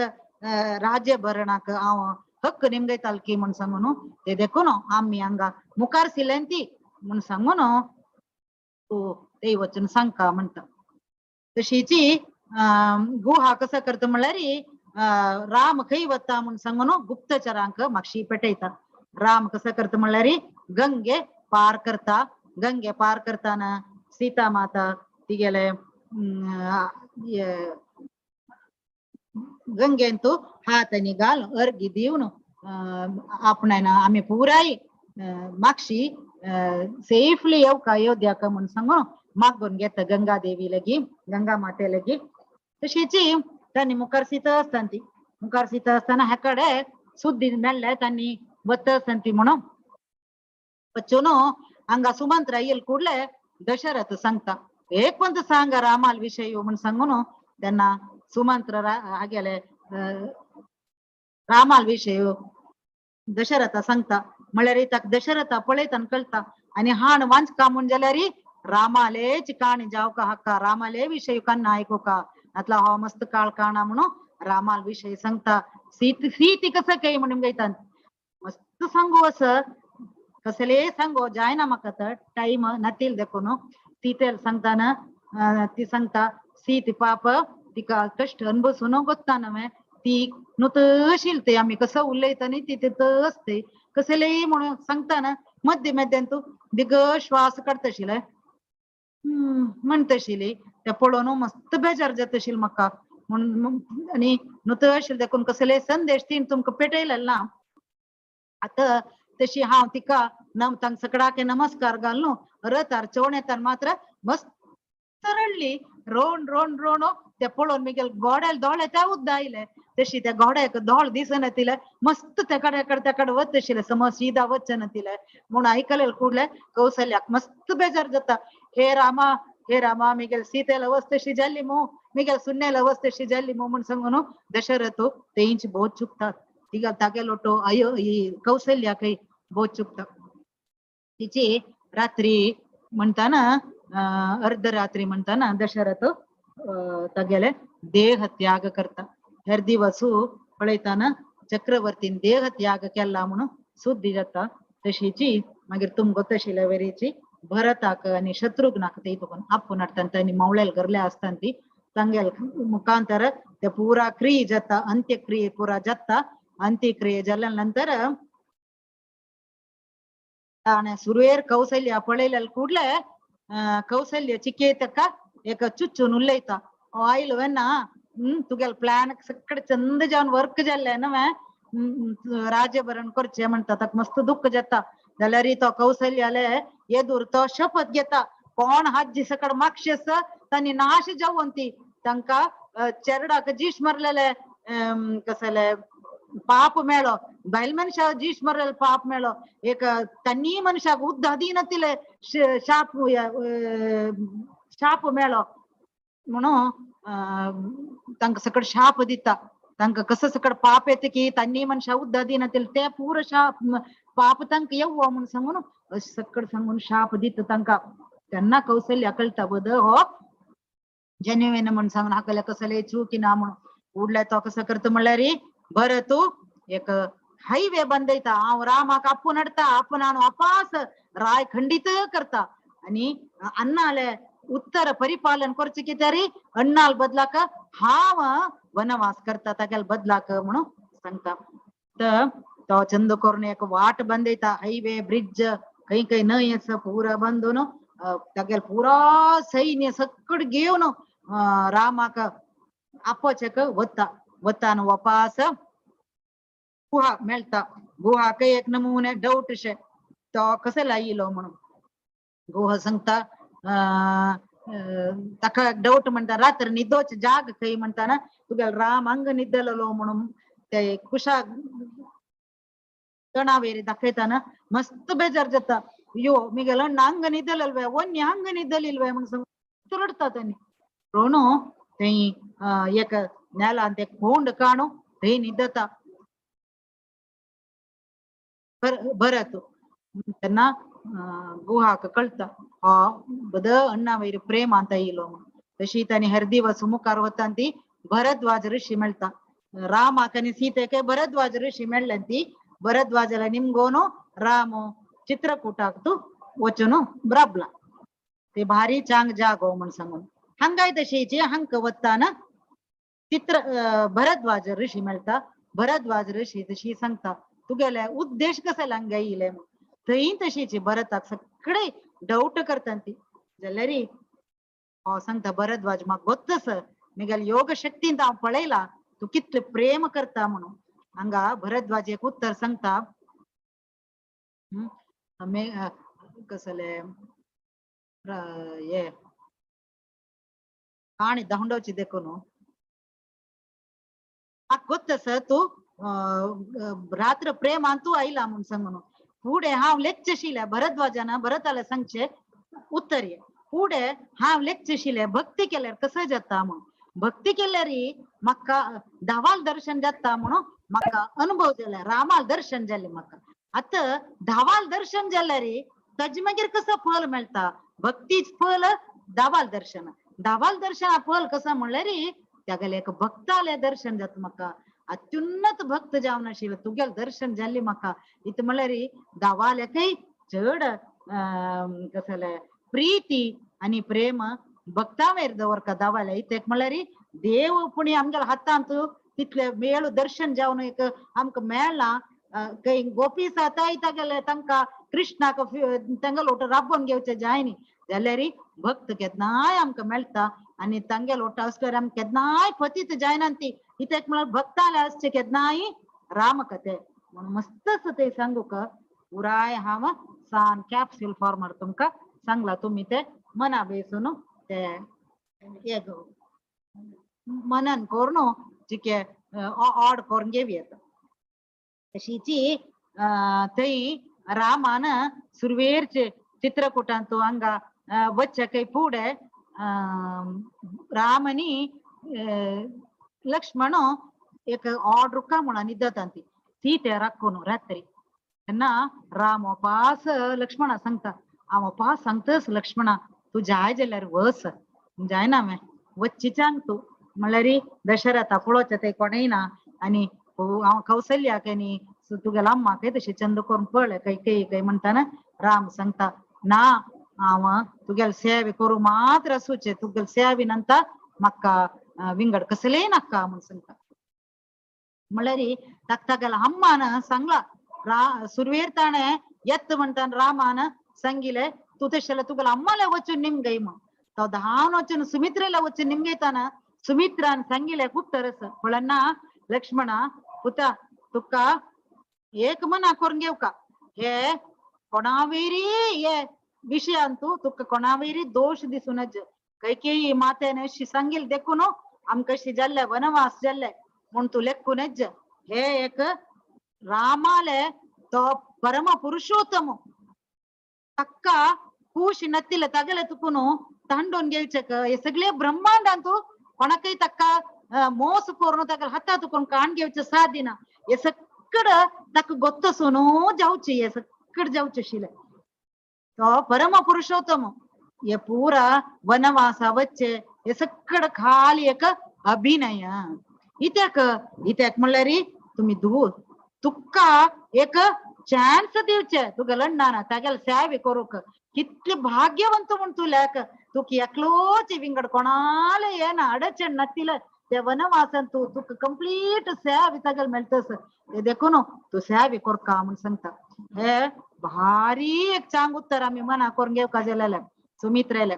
राज्य भरणाक हांव हक्क निमगयताल की म्हूण सांगून ते देखून आमी हांगा मुखार सिलें ती म्हूण सांगून तूं ते वचून सांगका म्हणटा. तशीची गुहा कसो करता म्हणल्यार राम खंय वता म्हूण सांगून गुप्तचरांक मागशी पेटयता. राम कसो करता म्हणल्यार गंगे पार करता. गंगे पार करताना सीता माता तिगेले गंगेंतू हात आनी घाल अर्गी दिवन आपणायना आमी पुराय मागशी सेफली येवका अयोध्याक म्हूण सांगून मागून घेता गंगा देवी लगी, गंगा माते लगी. तशीची तांणी मुखार सीता आसता ती, मुखार सीता आसतना हेकडे सुद्दी मेळ्ळे तांणी वता आसता ती म्हणून वचून हांगा सुमंत्रा येयल कुडले दशरथ सांगता एक पण सांग रामाल विशय म्हूण सांगून तेन्ना सुमंत्र हागेले रामाल विशय दशरथ सांगता. म्हणल्यार ताका दशरथा पळयता कळटा आनी हाण वांचका म्हूण जाल्यार रामालेच काणी जावका हाका, रामाले विशय कन्ना आयकुका नातला हो मस्त काळ काणा म्हणून रामाल विशय सांगता. सीत सीत कसं काय म्हणून गायता मस्त सांगू असं कसले सांगो जायना म्हाका तर टायम नातील देखून. सीतेल सांगताना ती सांगता सीत पाप तिका कश्ट अनुभवसून गोत्ता न्हय ती नुतशील ते आमी कसं उलयता न्ही ती तिथं असते कसलेय म्हणून सांगताना मध्य मध्यान तूं दिग श्वास काडतशील म्हणतशिली ते पळोवन मस्त बेजार जातशील म्हाका म्हणून आनी नुतशील देखून कसले संदेश तीन तुमकां पेटयले ना. आतां तशी हांव तिका तांकां सगळ्याक नमस्कार घालून रथार चवण मात्र मस्त रडली रोण रोण रोण ते पळोवन मिगेल गोड्याल दोळे त्या उद्दा आयले. तशी त्या घोड्याक दोळ दिसना तिले मस्त तेकडे तेकडे वचशिले समज सीधा वचना तिले म्हूण आयकले कुडले कौशल्याक मस्त बेजार जाता. हे रामा हे रामा मिगेल सीतेल अवस्थेशी जाल्ली मू, मिगेल सुन्नेल अवस्थेशी जाल्ली मू म्हूण सांगून दशरथ तेंच बोध चुकतात. तिगा तागेलोटो अयो ही कौशल्याकय बोध चुकता. तिची रात्री म्हणताना अर्धरात्री म्हणताना दशरथ तागेले देह त्याग करता. हेर दिवसू पळयताना चक्रवर्तीन देह त्याग केला म्हणून सुद्दी जाता. तशीची मागीर तुमकां तशिल्या वेरीची भरताक आनी शत्रुघ्नाक ते तुका आपून हाडटा आनी मावळेल घरले आसता ती तांगेल मुखांतर ते पुरा क्रिये जाता, अंत्यक्रिये पुरा जाता. अंत्यक्रिये जाल्या नंतर ताणें सुरवेर कौशल्य पळयल्या कुडले कौशल्य चिकेतका एक चुच्चून उलयता आयलो वेन्ना तुगेल प्लॅन सगळे चंद जावन वर्क जाल्ले न्हय राज्यभरण करचें म्हणटा. ताका मस्त दुख्ख जाता. जाल्यार तो कौशल्याले येदूर तो शपथ घेता कोण हाजी सकड मागशे आसा तांणी नाश जावन ती तांकां चेरडाक जीश मारलेले कसले पाप मेळो, बायल मनशाक जीश मारलेले पाप मेळो, एक तांणी मनशाक उद्दा दिनातिले शाप शाप मेळो म्हणून तांकां सकड शाप दिता. तांकां कसं सकड पाप येता की तांणी मनशाक उद्दा दिनातिले ते पुरो शाप पाप तांकां येवो म्हूण सांगून अशें सकड सांगून शाप दिता तांकां. तेन्ना कौशल्य कळटा बद हो जेन्युइन म्हूण सांगून हाका कसले चूक ना म्हणून. उडले तो कसो करता म्हणल्यार बरं तूं एक हायवे बांदयता, हांव रामाक आपून हाडटा, आपून हाडून अपास राय खंडीत करता आनी अण्णाले उत्तर परिपालन करचें कित्यारी अण्णाल बदलाक हांव वनवास करता तागेल बदलाक म्हणून सांगता. तर तो चंद करून एक वाट बांदयता, हायवे ब्रिज खंय खंय न्हंय आसा पुरा बांदून तागेल पुरा सैन्य सकट घेवन रामाक आपोवचेक वता. वतान वपास गुहा मेळटा. गुहाक एक नमुने डाऊट शे तो कसं लायलो म्हणून. गुहा सांगता ताका डाऊट म्हणटा रात्र निदोच जाग खंय म्हणटाना तुगेल राम अंग निदललो म्हणून ते कुशा तणावेरी दाखयताना मस्त बेजार जाता. यो मिगेल अण्णा अंग निदलಲ್ವೇ ಒನ್ನಿ ಹಂಗ ನಿದ್ದಲಿಲ್ವೇ म्हणून रडता त्यांनी. रोणू थंय एक नेलान ते कोंड काणू थंय निदता भरत. तेन्ना गुहाक कळटा हा बद अण्णा वयर प्रेम ಅಂತ येयलो म्हणून. तशी तांणी हर दिवस मुखार वता ती भरद्वाज ऋषी मेळटा. रामाक आनी सीतेक भरद्वाज ऋषी मेळ्ळे ती भरद्वाजला निमगोನು राम चित्रकूटाक वचून ब्राबला. ते भारी चांग जागो म्हण सांगून हांगाय तशीची हांक वताना चित्र भरद्वाज ऋषी मेळटा. भरद्वाज ऋषी तशी सांगता तुगेले उद्देश कसे हांगा येयले म्हण. थंय तशीची भरताक सगळे डाऊट करता ती. जाल्यार हांव सांगता भरद्वाज म्हाका गोत्तस मिगेल योग शक्तीन हांव पळयला तूं कितले प्रेम करता म्हणून. हांगा भरद्वाज एक उत्तर सांगता कसले हे काणी धांवडोवची देखून म्हाका गोत्तस तूं रात्र प्रेमान तूं आयला म्हूण सांगून. फुडें हांव लेखचेशिले भरद्वाजान भरताले सांगचे उत्तर ये फुडें हांव लेखचेशिले भक्ती केल्यार कसं जाता म्हणून. भक्ती केल्यार म्हाका धावाल दर्शन जाता म्हणून म्हाका अनुभव जाले रामाल दर्शन जालें म्हाका. आतां धावाल दर्शन जाल्यार ताजे मागीर कसं फल मेळटा? भक्तीच फल धावाल दर्शन. धावाल दर्शना फल कसं म्हणल्यार तागेलें एक भक्ताले दर्शन जाता म्हाका. अत्युन्नत भक्त जावन आशिल्ले तुगेलें दर्शन जाल्लें म्हाका. इत म्हणल्यार धावाल्याकय चड कसलें प्रीती आनी प्रेम भक्तावेर दवरता धावाल्या. इतेक म्हणल्यार देव पुणी आमगेल्या हातांत तितले मेळ दर्शन जावन एक आमकां मेळ्ळां. खंय गोपी साताय तागेले तांकां कृष्णाक तांगेलो ओटो राबोवन घेवचें जायनी जाल्यार भक्त केन्नाय आमकां मेळटा आनी तांगेलो ओटो आसल्यार आमकां केन्नाय फतीत जायना ती. इतेक म्हळ्यार भक्ताले आसचे केन्नाय रामकथे म्हणून मस्त आसा ते सांगूक पुराय हांव सान कॅप्स्यूल फॉर्मार तुमकां सांगला. तुमी ते मना बेसून ते एक मनन करून जिके ऑड करून घेवया. तशीची थंय रामान सुरवेरचे चित्रकूटांत हांगा वच्चे खंय फुडें राम आनी लक्ष्मण एक ऑड रुखा म्हणून न्हिदता ती सीते राखून रात्री. तेन्ना राम पास लक्ष्मणा सांगता हांव पास सांगताच लक्ष्मणा तूं जाय जाल्यार वच जायना हांवें वच्ची चांग तूं. म्हणल्यार दशरथा पळोवचें तें कोणय ना आनी हांव कौसल्याक आनी तुगेल्या अम्माकय तशें चंद करून पळय खंय खंय खंय म्हणटाना राम सांगता ना हांव तुगेले सेवे करूं मात्र आसूचें तुगेले सेवे नंतर म्हाका विंगड कसलेय नाका म्हूण सांगता. म्हणल्यार ताका तागेल्या अम्मान सांगला सुरवेर ताणें येत म्हणटान रामान सांगिलें तूं तशें जाल्यार तुगेल्या अम्माले वचून निमगय म्हूण. तो धांवन वचून सुमित्रेला वचून निमगयताना सुमित्रान सांगिलें खूब तरस पळयना लक्ष्मणा पुता तुका एक मना करून घेवका हे कोणावेरी हे विशयान तूं तुका कोणावेरी दोश दिसूं नज. कैकेयी मातेन अशी सांगील देखून आमकां अशी जाल्ले वनवास जाल्ले म्हूण तूं लेखूं नज. हे एक रामाले तो परम पुरुषोत्तम ताका खूश नत्तिले तागेले तुकून तांडोवन घेवचें हे सगळे ब्रह्मांडान तूं कोणाकय ताका मोस करून ताका हाता तुकून काण घेवचें सादिना. हे सगळं ताका गोत्तसून जावचें हे सगळं जावचें आशिल्लें. तो परम पुरुषोत्तम हे पुरा वनवासा वच्चे हे सगळं खाली एक अभिनय. इत्याक इत्याक म्हणल्यार तुमी तुका एक चान्स दिवचे तुगेल्या अण्णान तागेले सेवे करूंक. कितले भाग्यवंत म्हूण तूं लेख तुका एकलोच विंगड कोणाले येना अडचण नातिले ते वनवासान तूं तुका कंप्लीट सेवे तागेले मेळटस ते देखून तूं सेवे करका म्हूण सांगता. हे भारी एक चांग उत्तर आमी मना करून घेवका जाल्यार सुमित्रेले.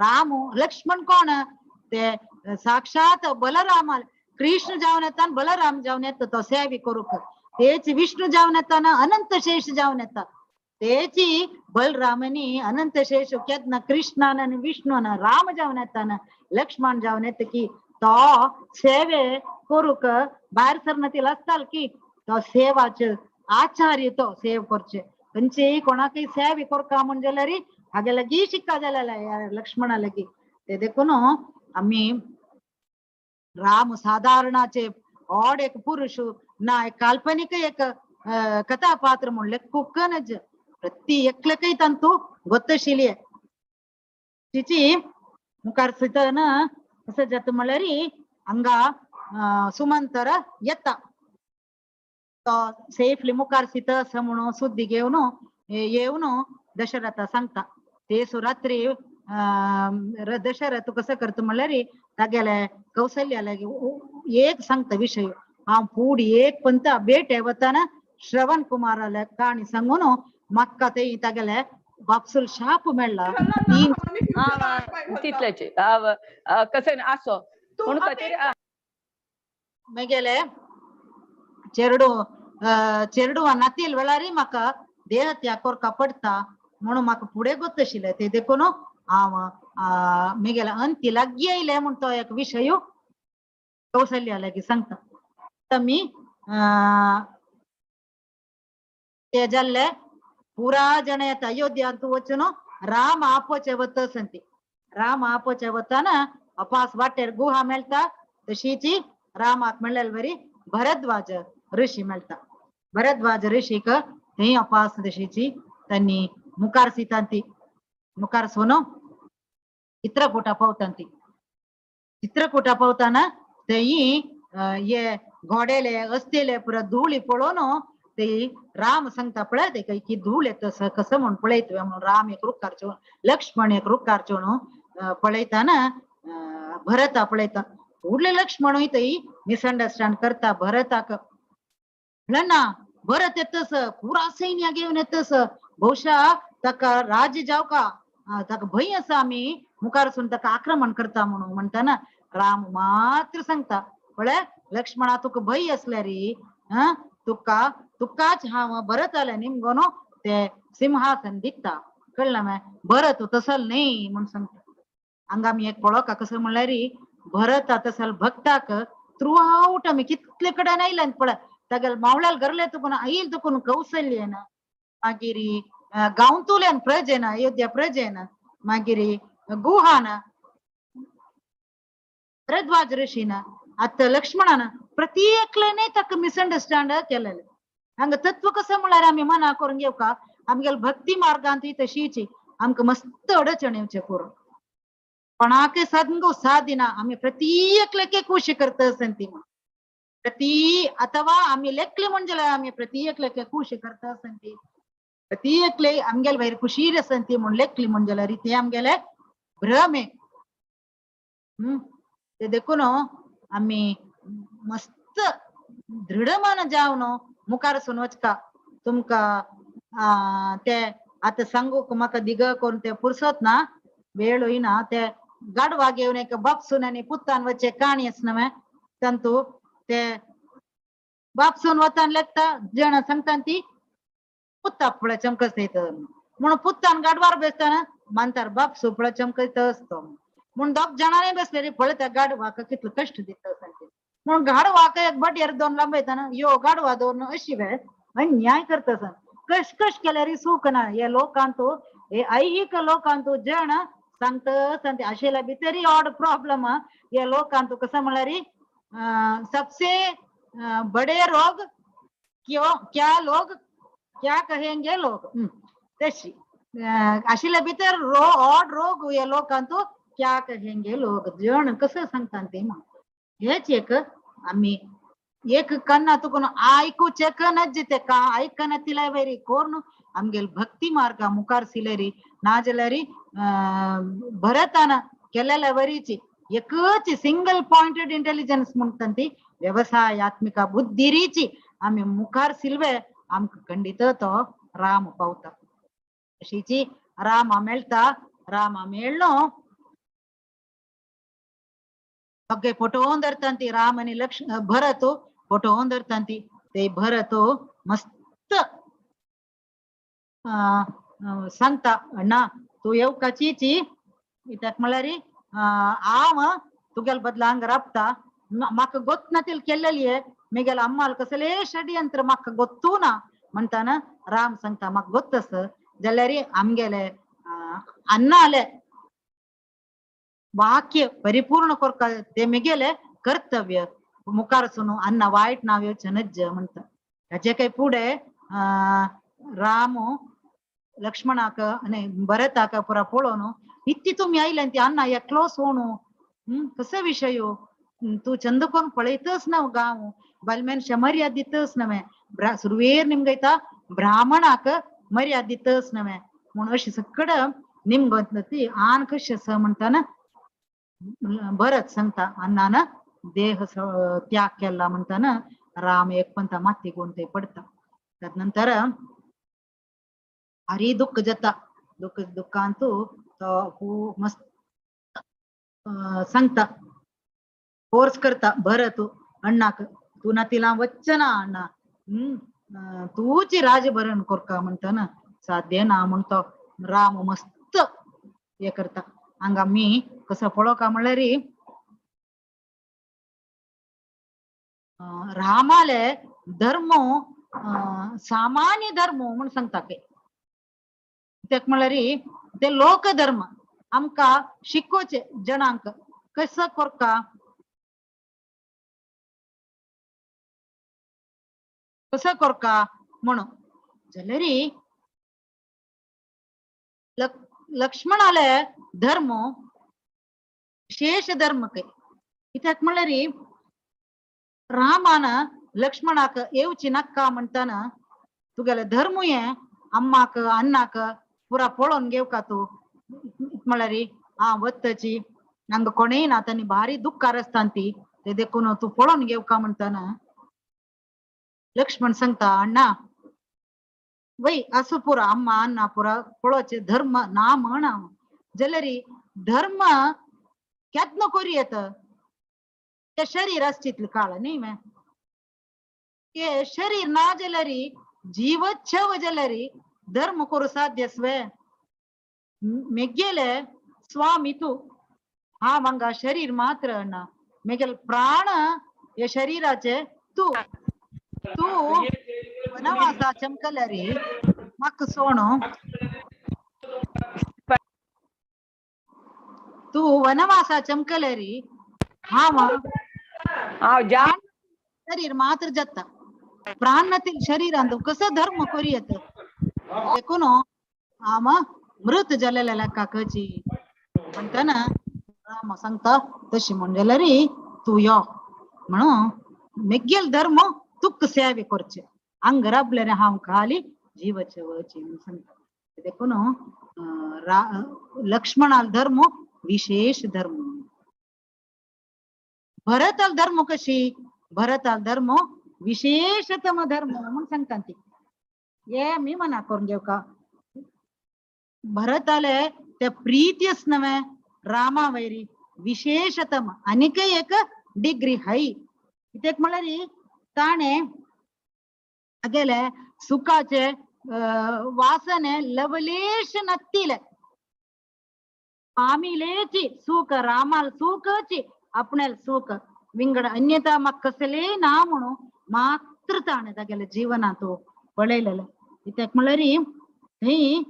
रामू लक्ष्मण कोण ते साक्षात बलरामाले कृष्ण जावन येता बलराम जावन येता तो सेवी करूंक, तेच विष्णू जावन येता अनंत शेष जावन येता, तेची बलरामनी अनंत शेष केन्ना कृष्णान आनी विष्णून राम जावन येताना लक्ष्मण जावन येता की तो सेवे करूंक भायर सरना ती आसताल की तो सेवाचे आचार्य तो सेव करचे खंयचेय कोणाकय सेवे करका म्हण जाल्यार हागे लागीं शिक्का जालेला लक्ष्मणा लागीं. ते देखून आमी राम साधारणाचे ओड एक पुरुष ना एक काल्पनिक एक कथापात्र म्हणले कुक्कनज प्रति एकलेकय तांतू ಗೊತ್ತಶೀಲಿ ಚಿಚಿ मुखार सितना कसं जाता म्हणल्यार हांगा सुमंतर येता तो सेफली मुखार सीत आसा म्हणून सुद्दी घेवन येवन दशरथा सांगता. ते रात्री दशरथ कसं करता म्हणल्यार तागेले कौशल्या लागीं एक सांगता विशय हांव फुडें एक पंत बेटे वतना श्रवण कुमाराले काणी सांगून म्हाका ते तागेले बापसूल शाप मेळ्ळा. तितल्याचे कसं असो म्हणून खातीर मेगेले चेरडू चेरडुवा नातील वेळारी म्हाका देहत्याग करका पडटा म्हणून म्हाका फुडें गोत्तशिल्लें. ते देखून हांव मेगेले अंती लागीं येयले म्हण तो एक विशय कौशल्या लागीं सांगता. आमी ते जाल्ले पुरा जण येता अयोध्यांत वचून राम आपोचे वत संती. राम आपोचे वतना अपास वाटेर गुहा मेळटा तशीची रामाक मेळ्ळेल बरी भरद्वाज ऋषी मेळटा. भरद्वाज ऋषीक थंय अपास तशीची त्यांनी मुखार सीतांती मुखार सोनो चित्रकूटा पावतांती. चित्रकूटा पावताना थंय हे घोडेले अस्तेले पुरा धुळी पळोवन ते राम सांगता पळय ते की धूळ येता कसं म्हण पळयत म्हणून राम एक रुखार चोवन लक्ष्मण एक रुखार चोवन पळयताना भरता पळयता फुडले लक्ष्मणूय थंय मिसअंडरस्टँड करता भरताक म्हणलें ना भरत येतस पुरा सैन्य घेवन येतस बहुशा ताका राज्य जावका ताका भंय आसा आमी मुखार सून ताका आक्रमण करता म्हणून म्हणटाना राम मात्र सांगता पळय लक्ष्मणा तुका भंय आसल्यार हा तुका तुकाच हांव भरताले निमगो न्हू ते सिंहासन दिता कळ्ळें मगे भरत तसल न्ही म्हूण सांगता. हांगा आमी एक पळोवका कसं म्हणल्यार भरत तसल भक्ताक थ्रू आवट आमी कितले कडेन आयल्यान पळय तागेले मावळ्याल गरले तुकून आयल तुकून कौशल्यन मागीर गांवतुल्यान प्रजेन अयोध्या प्रजेन मागीर गुहान भरद्वाज ऋषीन आतां लक्ष्मणान प्रति एकल्यानय ताका मिसअंडरस्टँड केलेलें. हांगा तत्व कसं म्हळ्यार आमी मना करून घेवका आमगेले भक्ती मार्गांत तशीच आमकां मस्त अडचण येवचें करून कोणाकय सादगो साथ दिना आमी प्रति एकल्याक खुशी करता ती प्रति अथवा आमी लेखले म्हणजे आमी प्रति एकल्याक खुशी करता ती प्रति एकले आमगेले भायर खुशीर आसा म्हूण लेखली म्हण जाल्यार ते आमगेले भ्रमे. ते देखून आमी मस्त दृढ मन जावन मुखार सून वचका तुमकां ते आतां सांगूक म्हाका दिग करून ते पुरसत ना वेळ ना ते गाडवा घेवन एक बापसून आनी पुतान वचे काणी आसना न्हय तांतू ते बापसून वतान लेखता जेणा सांगता ती पुता फुडें चमकत म्हणून पुतान गाडवार बेसतना मानतार बापसू फुडें चमकयत आसतो म्हूण दोग जाणांनी बसले रे पळयता गाडवाक कितलो कश्ट दिता सांगते म्हणून गाडवाक एक बडयेर दोन लांबयताना यो गाडवा दोन अशी वेळ अन्याय करता सांग कश कश केल्यार सुख ना हे लोकांतू हे ऐहिक लोकांतू जण सांगता सांगते अशेला भितरी ऑड प्रॉब्लम हे लोकांतू कसं म्हणल्यार सबसे बडे रोग क्यों क्या लोग क्या कहेंगे लोग तशी अशिले भितर रो ऑड रोग हे लोकांतू क्या कहेंगे लोग जण कसं सांगता ते म्हण हेच एक आमी एक कन्ना तुकून आयकुचें कनच ते का आयकना तिला वैरी कोर्ण आमगेले भक्ती मार्गा मुखार सिलेरी नाजाल्यार भरतान केलेल्या वरीची एकच सिंगल पॉइंटेड इंटेलिजन्स म्हणटा ती व्यवसायात्मिका बुद्धिरीची आमी मुखार सिल्वे आमकां खंडीत तो राम पावता. अशीची रामा मेळटा रामा मेळ्ळो सगळे फोटोवन धरतांती राम आनी भरत फोटोवन धरतांती ते भरत मस्त सांगता अण्णा तूं येवकाचीची कित्याक म्हळ्यार हांव तुगेल बदला हांगा राबता म्हाका गोत नातील केल्लेली मेगेल अम्माल कसले षडयंत्र म्हाका गोत्तू ना म्हणताना राम सांगता म्हाका गोत्त आसा जाल्यार आमगेले अन्नाले वाक्य परिपूर्ण करका ते मेगेले कर्तव्य मुखार सुनू अन्न वायट नाव येवचें नज्ज म्हणटा. ताजे काय फुडें राम लक्ष्मणाक आनी भरताक पुरा पळोवन इत्ती तुमी आयले ती अण्णा एकलो सोणू कसो विशय तूं चंद कोण पळयतच ना गांव बायल मनशां मर्याद दितच न्हय सुरवेर निमगयता ब्राह्मणाक मर्याद दितच न्हय म्हूण अशी सकड निमगत ती आन कशी आसा म्हणटाना भरत सांगता अण्णान देह त्याग केला म्हणटाना राम एक पंता माती गुण पडता. तदनंतर हरी दुःख जाता दुःख दुःखांतू तो मस्त सांगता फोर्स करता भरत अण्णाक तूं ना तिला वच्चना अण्णा तूची राजभरण कोरका म्हणटाना साध्य ना म्हण तो राम मस्त हे करता. हांगा मी कसो पळोवका म्हणल्यार रामाले धर्म सामान्य धर्म म्हूण सांगता ते कित्याक म्हणल्यार ते लोकधर्म आमकां शिकोवचे जणांक कसो कोरका कसो कोरका म्हणून जाल्यार लक्ष्मणाले धर्म विशेष धर्म काय कित्याक म्हणल्यार रामान लक्ष्मणाक येवची नाका म्हणटाना तुगेले धर्म हे अम्माक अण्णाक पुरा पळोवन घेवका तूं म्हणल्यार आ वत्तची हांगा कोणूय ना तांणी भारी दुःखार आसता ती ते देखून तूं पळोवन घेवका म्हणटाना लक्ष्मण सांगता अण्णा वय असो पुरा अम्मा अण्णा पुरा पळोवचे धर्म ना म्हण जाल्यार धर्म केन्ना करी येता ते शरीर आसचितले काळ न्ही मे ते शरीर ना जाल्यार जीवच्छव जाल्यार धर्म करू साध्य स्वे मेगेले स्वामी तूं हांव हांगा शरीर मात्र अण्णा मेगेले प्राण हे शरीराचे तूं तूं वनवासा चमकल्यार म्हाका सोणू तूं वनवासा चमकल्यार हांव शरीर मात्र जाता प्राण नातील शरीरांत कसो धर्म करी येता देखून हांव मृत जालेल्या लेखाकची म्हणटाना राम सांगता तशी म्हण जाल्यार तूं यो म्हणून मेगेल धर्म तुका सेवे करचे हांगा राबलें हांव खाली जीवचे वची म्हूण सांगता. देखून लक्ष्मणाल धर्म विशेष धर्म. भरताल धर्म कशी भरताल धर्म विशेषतम धर्म म्हूण सांगता ती हे मी मना करून घेवका भरताले ते प्रीतीच नव्हे रामा वैरी विशेषतम आनीकय एक डिग्री हाय कित्याक म्हणल्यार ताणें तागेले सुखाचे वासने लवलेश नत्तिले पामिलेची सुख रामाल सुखची आपण्याल सुख विंगड अन्यथा म्हाका कसले ना म्हणून मात्र ताणें तागेले जीवनांत पळयलेलें. कित्याक म्हणल्यार थंय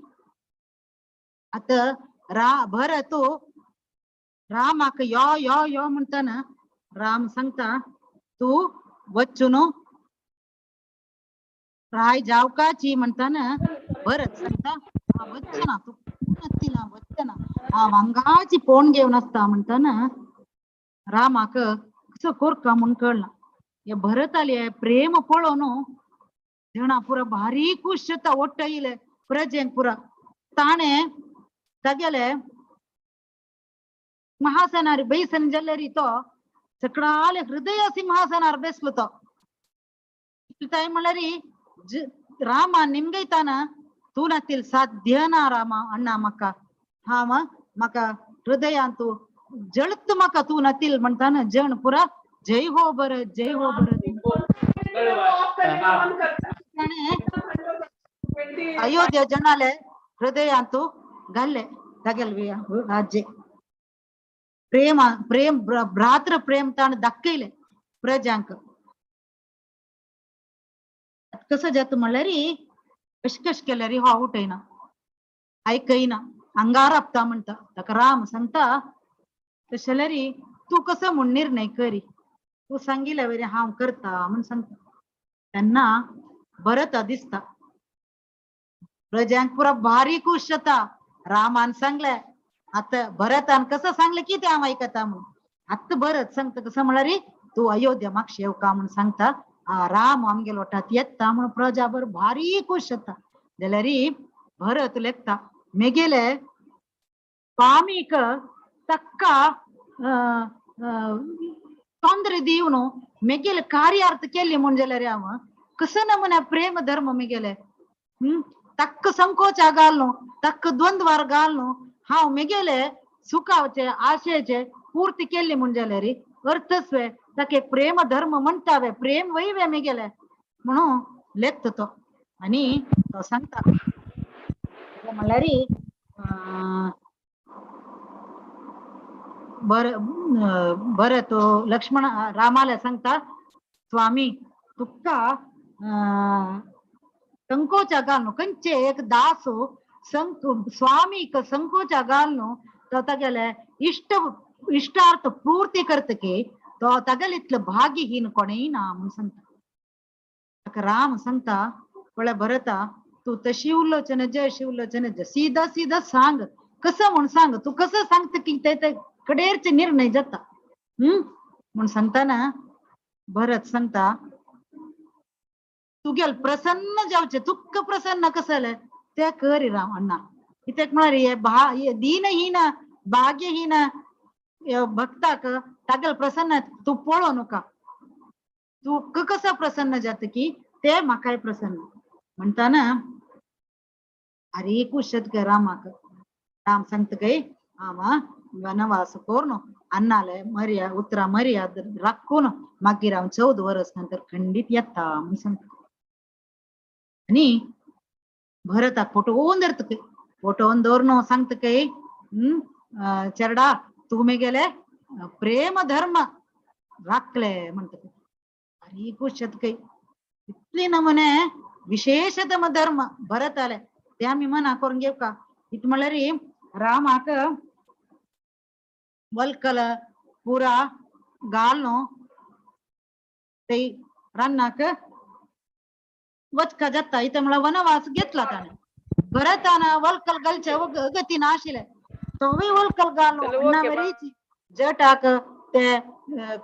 आतां भरत रामाक यो यो यो म्हणटाना राम सांगता तूं वच्चू न्हू राय जावकाची म्हणटाना भरत सांगता वच्चना तूं नत्तिला वच्चना हांव हांगाची पोण घेवन आसता म्हणटाना रामाक कसो कोरका म्हूण कळना. हे भरताले प्रेम पळोवन जणां पुरा भारी खूश जाता ओट्ट येयले प्रजेंक पुरा ताणें तागेले सिंहासनार बैसन जाल्यार तो सकडाले हृदय सिंहासनार बेसलो तो काय म्हणल्यार रामा निमगयताना तूं नातील साध्य ना रामा अण्णा म्हाका हांव म्हाका हृदयांतू जळत म्हाका तूं नतील म्हणताना जण पुरा जय हो भरत जय हो भरत. ताणें अयोध्या जनाले हृदयांतु घाल्ले तागेले राज्य प्रेम प्रेम भ्रातृ प्रेम ताणें दाखयलें प्रजांक. कसं जाता म्हणल्यार कश कश केल्यार हो उठयना आयकयना अंगार आपता म्हणटा. ताका राम सांगता तशें जाल्यार तूं कसो म्हूण निर्णय करी, तूं सांगिल्ल्या वरी हांव करता म्हूण सांगता. तेन्ना भरत दिसता प्रजांक पुरा भारी खुश जाता. रामान सांगलें आतां भरतान कसं सांगलें की तें हांव आयकता म्हणून. आतां भरत सांगता कसं म्हणल्यार तूं अयोध्या मागशें येवका म्हूण सांगता. राम आमगेलो वटात येता म्हणून प्रजा बर भारी खुश जाता. जाल्यार भरत लेखता मेगेले पामीक तक्का ತೊಂದರೆ दिवन मेगेले कार्यार्थ केल्ले म्हूण जाल्यार हांव कसो नमुन्या प्रेम धर्म मेगेले तक्क संकोच घालून तक्क द्वंद्वार घालून हांव मेगेले सुखाचे आशेचे पूर्ती केल्ली म्हूण जाल्यार अर्थस्वे ताका एक प्रेम धर्म म्हणटावे प्रेम वयवे मेगेले म्हणून लेखता तो. आनी तो सांगता म्हणल्यार बरें तो लक्ष्मण रामाला सांगता स्वामी तुका संकोच घालून खंयचे एक दास स्वामीक संकोच घालून तो तागेले इश्ट इश्टार्थ पूर्ती करतकी तो तागेले इतलो भाग्यहीन कोणेय ना म्हूण सांगता. ताका राम सांगता पळय भरता तूं तशी उलोवचें नजे अशी उलोवचें नजे, सीधा सीधा सांग कसं म्हूण सांग, तूं कसं सांगता की ते कडेरचे निर्णय जाता म्हूण सांगताना भरत सांगता तुगेल प्रसन्न जावचें तुका प्रसन्न कसं जालें तें कर राम अण्णा. कित्याक म्हळ्यार हे दीनहीन भाग्यहीन भक्ताक तागेल प्रसन्न तूं पळोवं नाका, तूं कसं प्रसन्न जाता की ते म्हाकाय प्रसन्न म्हणटाना अरे खुश जाता रामाक. राम सांगता काय आमा वनवास करून अन्नाले मर्याद उतरां मर्याद राखून मागीर हांव 14 वर्स नंतर खंडीत येता म्हूण सांगता. आनी भरताक फटोवन धरता खंय, फटोवन दवरून सांगता काय चेरडा तूं मेगेले प्रेम धर्म राखले म्हणटा. अरे खुश जाता खंय इतली नमुने विशेषतम धर्म भरताले ते आमी मना करून घेवका. इत म्हणल्यार रामाक वल्कल पुरा घालून ते रान्नाक वचका जाता. इथे म्हळ्यार वनवास घेतला ताणें. भरतान वल्कल घालचे गतीन आशिल्लें तोवूय वल्कल घालून बरीच जटाक ते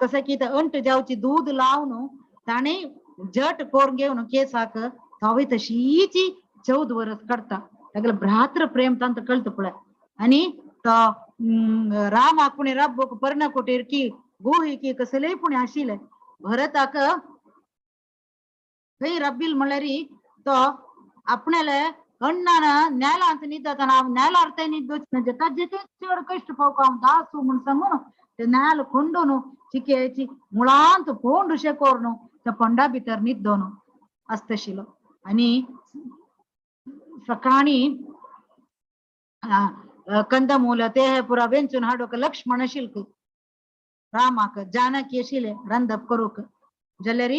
कसं की अंट जावची दूद लावन ताणें जट करून घेवन केसाक तोवूय तशीच 14 वर्स काडटा. तागेलें भ्रातृ प्रेम तांकां कळटा पळय. आनी तो रामाक पुणी रब्बोक पर्णकुटीर की गुही की कसलेय पुणी आशिल्लें भरताक खंय रब्बील म्हणल्यार तो आपणाले अण्णान नेलांत न्हिदतना नेलार ते न्हिदोच ताजे ते चड कश्ट पावका हांव दासू म्हूण सांगून ते नेल खोंडून चिकेची मुळांत फोंड अशें करून त्या फोंडा भितर न्हिदोन आसताशिल्लो. आनी सकाळीं कंदमूल ते पुरा वेंचून हाडूंक लक्ष्मण आशिल्ले रामाक जानकी आशिल्ले रांदप करूंक जाल्यार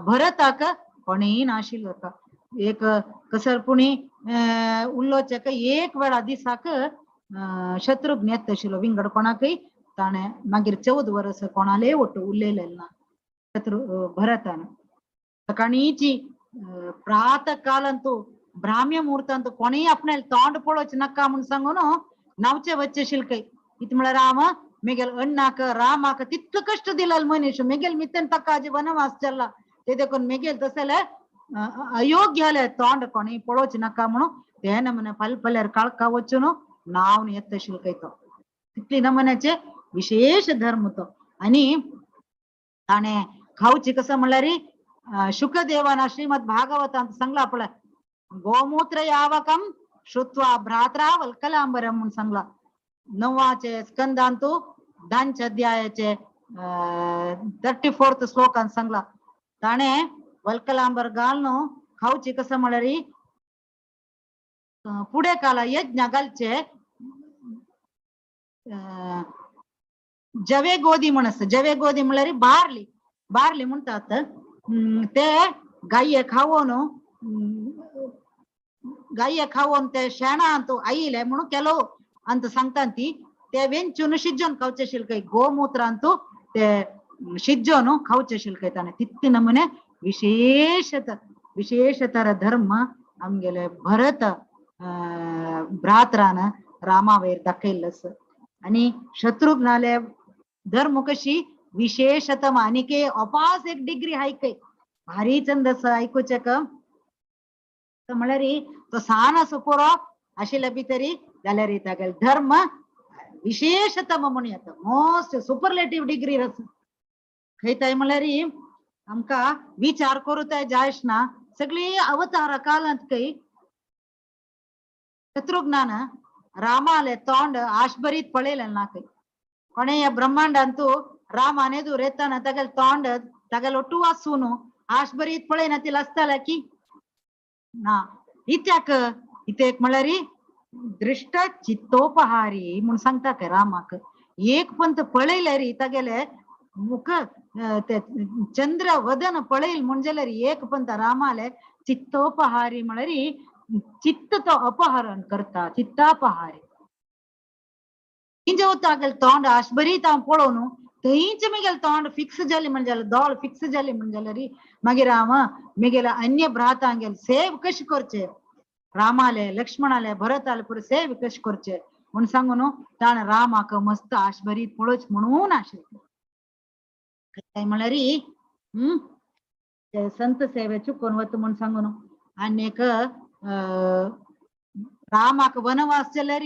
भरताक कोणेय नाशिल्लो. एक कसर पुणी उलोवचें एक वेळा दिसाक शत्रुघ्न येता आशिल्लो विंगड कोणाकय ताणें मागीर 14 वर्स कोणालेय ಒಟ್ಟು उलयलें ना शत्रू भरतान. सकाळींची प्रातः कालांतू ब्राह्म्य मुहूर्तांत कोणेय आपणाले तोंड पळोवचें नाका म्हूण सांगून न्हांवचें वचचें शिल्कय. इत म्हळ्यार राम मेगेल अण्णाक रामाक तितलो कश्ट दिलाल मनीस मेगेल मित्तन ताका आजी वनवास जाल्ला ते देखून मेगेल तसले अयोग्य आले तोंड कोणेय पळोवचें नाका म्हणून ते नमुने फाल फाल्यार काळखा वचून न्हांवन येता शिल्कय तो. तितली नमुन्याचे विशेष धर्म तो. आनी ताणें खावची कसं म्हणल्यार शुकदेवान श्रीमद भागवतांत सांगला पळय गोमूत्र यावकम श्रुत्वा भ्रात्रा वल्कलांबरम म्हूण सांगला. णवाचे स्कंदांतू 10 अध्यायाचे 34th श्लोकान सांगला. ताणें वल्कलांबर घालून खावची कसं म्हळ्यार फुडें काला यज्ञ घालचे जवे गोदी म्हण आसता. जवे गोदी म्हळ्यार बार्ली, बार्ली म्हणटात ते गाये खावोन, गाये खावोन ते शेणांत आयले म्हणून केलो अंत सांगता ती ते वेंचून शिजोवन खावचे आशिल्ले काय गोमूत्रांतू ते शिजोवन खावचे आशिल्ले काय ताणें तितले नमुने विशेषतर धर्म आमगेले भरत भ्रातरान रामावयर दाखयल्लो. आनी शत्रुघ्नाले धर्म कशी विशेषतम आनीक अपास एक डिग्री हायकय भारी चंद आसा आयकुचें म्हळ्यार तो सान आसो पुरो आशिल्ले भितरी जाल्यार तागेले धर्म विशेषतम म्हणून येता, मोस्ट सुपरलेटीव डिग्री आसा. खंयताय म्हळ्यार आमकां विचार करूं ते जायच ना, सगळी अवतारा कालांत खंय शत्रुघ्नान रामाले तोंड आशभरीत पळयलें ना खंय. कोणे ह्या ब्रह्मांडांतू रामान एदूर येताना तागेले तोंड तागेलो ಒಟ್ಟು आसून आशभरीत पळयना ती आसताले की ना. इत्याक इत्याक म्हळ्यार दृष्ट चित्तोपहारी म्हूण सांगता काय रामाक. एक पंत पळयल्यार तागेले मुख ते चंद्र वदन पळयल म्हूण जाल्यार एक पंत रामाले चित्तोपहारी म्हळ्यार चित्त तो अपहरण करता, चित्तापहारी. इंजे तागेले तोंड आशभरीत हांव पळोवन थंयच मेगेले तोंड फिक्स जालें म्हण जाल्यार दोळ फिक्स जालें म्हण जाल्यार मागीर हांव मेगेले अन्य भ्रातांगेले सेव कशें करचें, रामाले लक्ष्मणाले भरताले पुरो सेव कशें करचें म्हूण सांगून ताणें रामाक मस्त आशभरीत पळोवचें म्हणून आशिल्लें. काय म्हळ्यार ते संत सेवे चुकोन वता म्हूण सांगून. आनी एक रामाक वनवास जाल्यार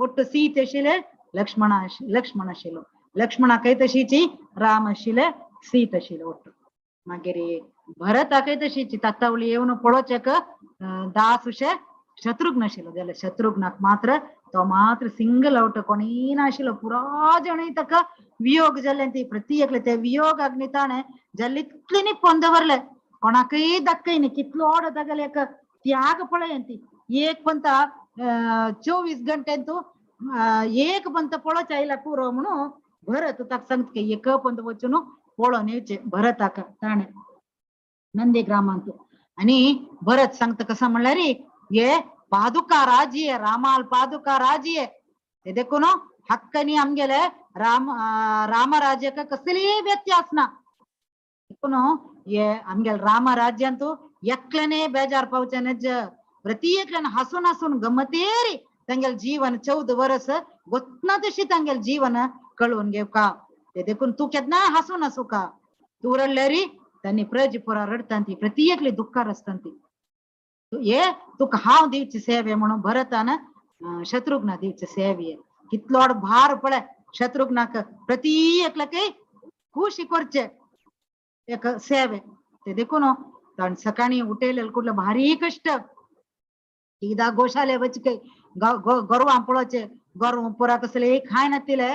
ಒಟ್ಟು सीते आशिल्ले लक्ष्मण लक्ष्मण आशिल्लो, लक्ष्मणाकय तशीची राम आशिल्ले सीत आशिल्ले ಒಟ್ಟು. मागीर भरताकय तशीची तातावली येवन पळोवचेक दास शत्रुघ्न आशिल्लो जाल्यार शत्रुघ्नाक मात्र तो मात्र सिंगल आवट कोणीय नाशिल्लो, पुरा जाणय ताका वियोग जाल्ले ती प्रति एकले ते वियोग अग्नी ताणें जाल्ले इतले निपोवन दवरले कोणाकय दाखय न्ही कितलो ओड तागेले एक त्याग पळय ती एक पंत 24 घंटे तू एक पंत पळोवचें आयला पुरो म्हणून भरत ताका सांगता की एक पंत वचून पळोवन येवचें भरताक ताणें नंदीग्रामांत. आनी भरत सांगता कसं म्हणल्यार हे पादुका राजिये रामाल पादुका राजिये ते देखून हक्कनी आमगेले राम रामराज्याक कसलीय व्यत्यास ना. देखून हे आमगेले रामराज्यांतू एकल्याने बेजार पावचें नज, प्रति एकल्यान हसून हसून गमतेरी तांगेले जीवन 14 वर्स गोतना तशी तांगेले जीवन कळोवन घेवका. ते देखून तूं केन्ना हसून हसूका, तूं रडल्यारी तांणी प्रज पुरा रडटात ती प्रति एकली दुःखार आसता ती. हे तुका हांव दिवची सेवे म्हणून भरतान शत्रुघ्ना दिवचे सेवे कितलो भार पळय शत्रुघ्नाक प्रति एकल्याकय खुशी करचे एक सेवे. ते देखून ताण सकाळी उठयले कुठलं भारी कष्ट एकदा गोशाले वचके गोरवां पळोवचे, गोरवां पुरा कसले खाय नातिले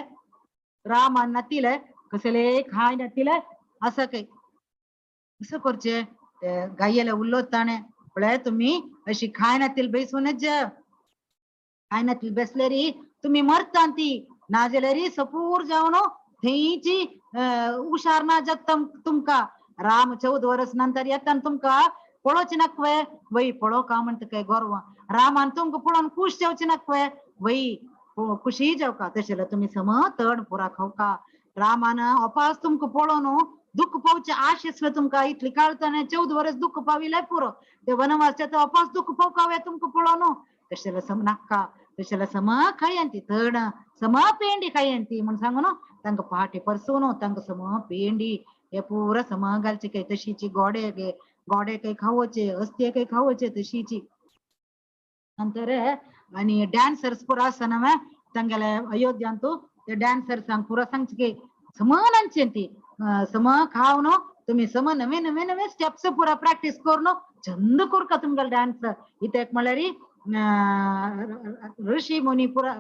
रामान नातिले कसले खाय नातिले असं काही कसं करचे ते गायेला उल्लोत ताणें पळय तुम्ही अशी खाय नातील बेसूनच खाय नातील बेसलेरी तुम्ही मरता ती नाजाल्यारी सपूर जावन थंयची हुशार ना जाता तुमकां. राम 14 वर्स नंतर येता तुमकां पळोवचें नाकवे वय पळोवका म्हणटा काय गोरवां रामान तुमकां पळोवन खूश जावचें नाकवे वय खुशी जावका तशें जाल्यार तुमी सम तण पुरा खावका. रामान अपास तुमकां पळोवन दुःख पावचे आश आसले तुमकां इतली काळताना 14 वर्स दुःख पाविले पुरो ते वनवासाचे अपास दुःख पावकावे तुमकां पळोवन तशें जाल्यार सम नाका तशें जाल्यार सम खायंती तण सम पेंडी खायंती म्हूण सांगून तांकां पाटे परसून तांकां सम पेंडी हे पुरा सम घालचे काय तशीची गोडे गोडे काही खावचे अस्ते काही खावचे तशीची. नंतर आणि डॅन्सर्स पुरा आसा ना तांगेले अयोध्यांतू ते डॅन्सर्सांक पुरा सांगचे की सम नाचचे ती सम खावन तुम्ही सम नवे नवे नवे स्टेप्स पुरा प्रॅक्टीस करून चंद करका तुमगेले डान्स. इत्याक म्हणल्यार ऋषी मुनी पुरा